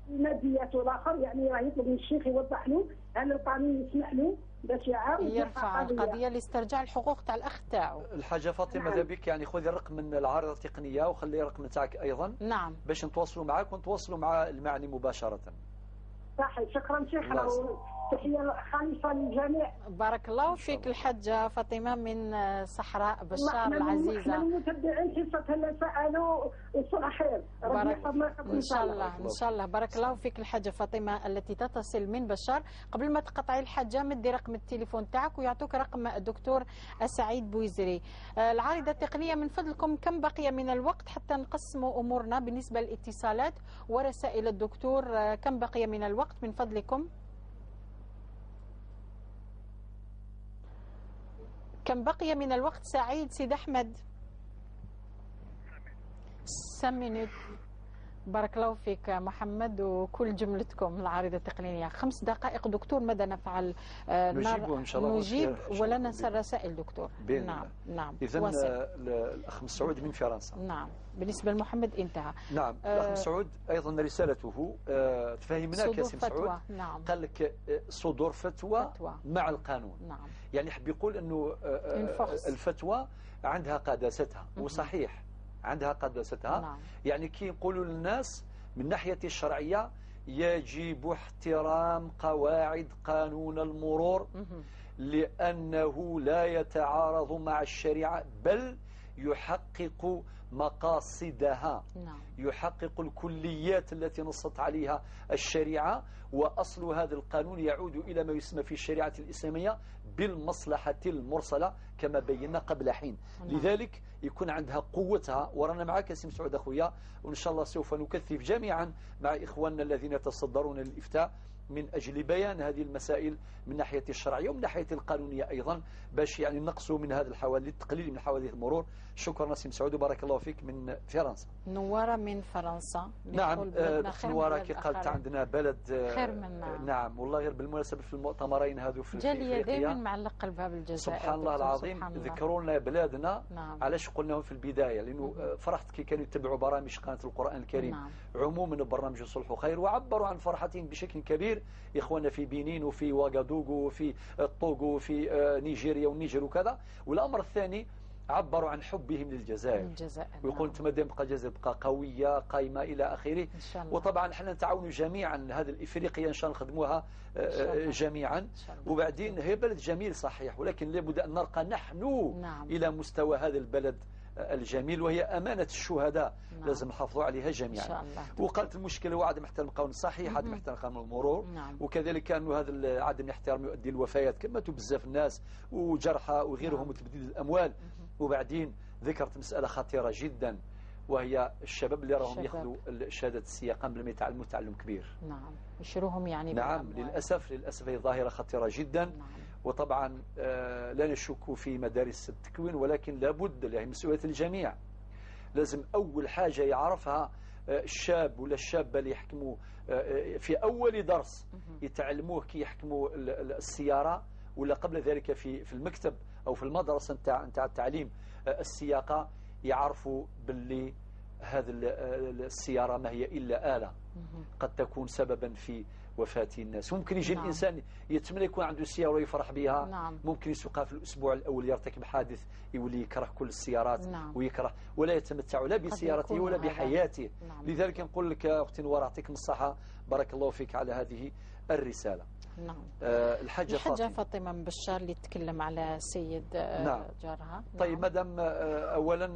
Speaker 13: الماديات والاخر، يعني راه يطلب من الشيخ يوضح له هل القانون يسمح له باش يعاود
Speaker 1: يرفع القضية لاسترجاع الحقوق تاع الاخ تاعو.
Speaker 2: الحاجة فاطمة ماذا بك، يعني خذي الرقم من العارضة التقنية وخلي الرقم تاعك ايضا.
Speaker 1: نعم.
Speaker 2: باش نتواصلوا معاك ونتواصلوا مع المعني مباشرة.
Speaker 13: صحيح. شكرا شيخ، تحية خالصة للجميع.
Speaker 1: بارك الله فيك الحاجة فاطمة من صحراء بشار العزيزة.
Speaker 13: نحن المتبعين حصة لا سالوا وصباح خير.
Speaker 1: بارك ان شاء الله ان شاء الله. بارك الله فيك الحاجة فاطمة التي تتصل من بشار. قبل ما تقطعي الحاجة مدي رقم التليفون تاعك ويعطوك رقم الدكتور السعيد بويزري. العارضة التقنية من فضلكم كم بقي من الوقت حتى نقسموا امورنا بالنسبة للاتصالات ورسائل الدكتور؟ كم بقي من الوقت من فضلكم؟ كم بقي من الوقت سعيد سيد أحمد؟ 5 minutes. بارك الله فيك محمد وكل جملتكم العارضة التقنية. 5 دقائق دكتور، ماذا نفعل؟
Speaker 2: نجيب إن شاء الله،
Speaker 1: نجيب ولا ننسى الرسائل دكتور. نعم نعم.
Speaker 2: إذا الأخ مسعود من فرنسا.
Speaker 1: نعم، بالنسبة لمحمد انتهى.
Speaker 2: نعم، الأخ مسعود أيضا رسالته تفهمنا كاسم مسعود.
Speaker 1: نعم.
Speaker 2: قال لك صدور فتوى مع القانون.
Speaker 1: نعم.
Speaker 2: يعني حب يقول أنه الفتوى عندها قداستها، وصحيح عندها قداستها.
Speaker 1: نعم.
Speaker 2: يعني كي يقولوا للناس من ناحية الشرعية يجب احترام قواعد قانون المرور لأنه لا يتعارض مع الشريعة بل يحقق مقاصدها.
Speaker 1: نعم.
Speaker 2: يحقق الكليات التي نصت عليها الشريعة، وأصل هذا القانون يعود إلى ما يسمى في الشريعة الإسلامية بالمصلحة المرسلة كما بينا قبل حين.
Speaker 1: نعم.
Speaker 2: لذلك يكون عندها قوتها. ورانا معك سي مسعود أخويا، وإن شاء الله سوف نكثف جميعا مع إخواننا الذين يتصدرون للإفتاء من أجل بيان هذه المسائل من ناحية الشرعية ومن ناحية القانونية أيضا، باش يعني نقصوا من هذا الحوادث، التقليل من حوادث المرور. شكرا نسيم سعود وبارك الله فيك من فرنسا.
Speaker 1: نوارة من فرنسا.
Speaker 2: نعم، نوارة كي قالت عندنا بلد
Speaker 1: خير منا.
Speaker 2: نعم والله، غير بالمناسبة في المؤتمرين هذو في
Speaker 1: جالية دائما معلق قلبها بالجزائر.
Speaker 2: سبحان الله العظيم، ذكروا لنا بلادنا.
Speaker 1: نعم.
Speaker 2: علاش قلناهم في البداية؟ لأنه فرحت كي كانوا يتبعوا برامج قناة القرآن الكريم.
Speaker 1: نعم.
Speaker 2: عموما برنامج الصلح خير، وعبروا عن فرحتهم بشكل كبير إخواننا في بنين وفي واغادوغو وفي الطوغو وفي نيجيريا والنيجر وكذا. والأمر الثاني عبروا عن حبهم للجزائر، ويقول انتم مادام بقى الجزائر بقى قوية قايمة إلى آخره.
Speaker 1: إن شاء الله.
Speaker 2: وطبعا احنا نتعاون جميعا، هذه الإفريقية إن شاء الله نخدموها جميعا. وبعدين هي بلد جميل صحيح، ولكن لابد أن نرقى نحن
Speaker 1: نعم.
Speaker 2: إلى مستوى هذا البلد الجميل، وهي أمانة الشهداء.
Speaker 1: نعم.
Speaker 2: لازم نحافظوا عليها جميعا
Speaker 1: إن شاء الله.
Speaker 2: وقالت المشكلة هو عدم احترام القانون، صحيح عدم احترام قانون المرور.
Speaker 1: نعم.
Speaker 2: وكذلك أنه هذا عدم الاحترام يؤدي الوفيات كما بزاف الناس وجرحى وغيرهم.
Speaker 1: نعم.
Speaker 2: وتبديد الأموال. وبعدين ذكرت مسألة خطيرة جدا، وهي الشباب اللي راهم ياخذوا شهادة السياقة قبل ما يتعلموا تعلم كبير.
Speaker 1: نعم، يشروهم يعني.
Speaker 2: نعم، للأسف للأسف هي ظاهرة خطيرة جدا.
Speaker 1: نعم.
Speaker 2: وطبعا لا نشك في مدارس التكوين، ولكن لابد، يعني مسؤولية الجميع. لازم أول حاجة يعرفها الشاب ولا الشابة اللي يحكموا في أول درس يتعلموه كي يحكموا السيارة، ولا قبل ذلك في المكتب أو في المدرسة نتاع التعليم السياقة، يعرفوا باللي هذه السيارة ما هي إلا آلة قد تكون سببا في وفاة الناس. ممكن يجي
Speaker 1: نعم.
Speaker 2: الإنسان يتمنى يكون عنده سيارة ويفرح بها.
Speaker 1: نعم.
Speaker 2: ممكن يسوقها في الأسبوع الأول يرتكب حادث يولي يكره كل السيارات.
Speaker 1: نعم.
Speaker 2: ويكره ولا يتمتع لا بسيارته ولا بحياته.
Speaker 1: نعم.
Speaker 2: لذلك نقول لك أختي نوار يعطيكم الصحة، بارك الله فيك على هذه الرسالة.
Speaker 1: نعم.
Speaker 2: الحاجة
Speaker 1: فاطمة بشار اللي تتكلم على السيد
Speaker 2: نعم.
Speaker 1: جارها.
Speaker 2: طيب
Speaker 1: نعم.
Speaker 2: مدام أولا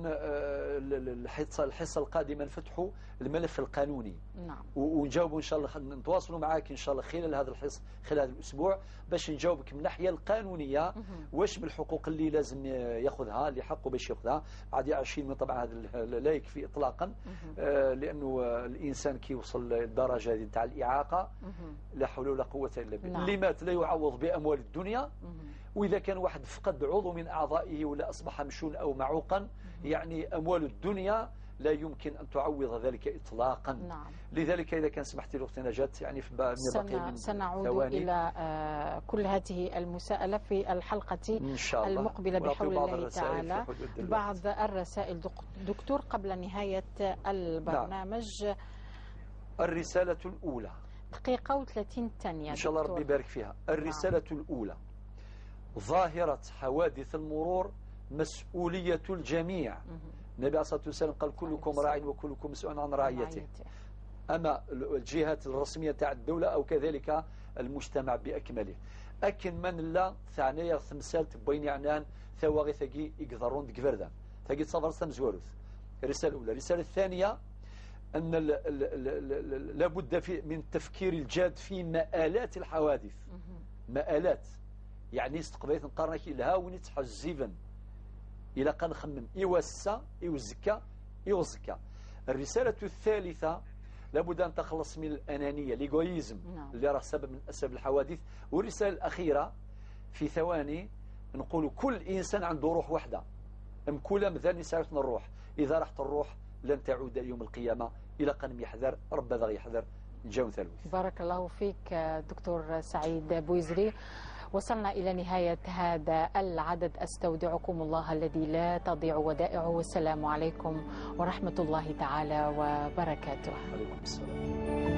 Speaker 2: الحصة القادمة نفتحوا الملف القانوني.
Speaker 1: نعم.
Speaker 2: ونجاوبوا إن شاء الله، نتواصلوا معاك إن شاء الله خلال هذا الحصة خلال هذا الأسبوع باش نجاوبك من الناحية القانونية واش من الحقوق اللي لازم ياخذها، اللي حقه باش ياخذها. عاد 20 من طبعا هذا لا يكفي إطلاقا، لأنه الإنسان كي يوصل للدرجة هذه تاع الإعاقة لا حول ولا قوة إلا بالله.
Speaker 1: نعم.
Speaker 2: اللي مات لا يعوض بأموال الدنيا. وإذا كان واحد فقد عضو من أعضائه ولا أصبح مشون أو معوقا، يعني أموال الدنيا لا يمكن أن تعوض ذلك إطلاقا.
Speaker 1: نعم.
Speaker 2: لذلك إذا كان سمحتي لأختي نجاة، يعني في بقي من
Speaker 1: سنعود
Speaker 2: ثواني.
Speaker 1: إلى كل هذه المساءلة في الحلقة
Speaker 2: إن شاء الله
Speaker 1: المقبلة بحول
Speaker 2: بعض
Speaker 1: الله تعالى. بعض الرسائل دكتور قبل نهاية البرنامج.
Speaker 2: نعم. الرسالة الأولى
Speaker 1: دقيقة و30 ثانية
Speaker 2: إن شاء الله ربي يبارك فيها. الرسالة
Speaker 1: نعم.
Speaker 2: الأولى: ظاهرة حوادث المرور مسؤولية الجميع. النبي عليه الصلاة والسلام قال كلكم راع وكلكم مسؤول عن رعيته. أما الجهات الرسمية تاع الدولة أو كذلك المجتمع بأكمله. أكن من لا ثانية ثمسالت بين عنان ثواغي ثقي يقدرون دكفردان ثقي تصفر تمزوروث. الرسالة الأولى. الرسالة الثانية أن لابد من التفكير الجاد في مآلات الحوادث. مآلات يعني استقبلت نقارنك إلها ونتحزيفا إلى قال نخمم إيوسا إيوزكا إيوزكا. الرسالة الثالثة لابد أن تخلص من الأنانية l'égoïsme اللي راه سبب من أسباب الحوادث. والرسالة الأخيرة في ثواني نقول كل إنسان عنده روح واحدة، أم كل مذان يسعتنا الروح، إذا راحت الروح لن تعود يوم القيامة إلى قنم يحذر ربي ذا يحذر نجاو ثالوث.
Speaker 1: بارك الله فيك دكتور سعيد بويزري. وصلنا إلى نهاية هذا العدد، أستودعكم الله الذي لا تضيع ودائعه، والسلام عليكم ورحمة الله تعالى وبركاته.
Speaker 2: عليكم السلام.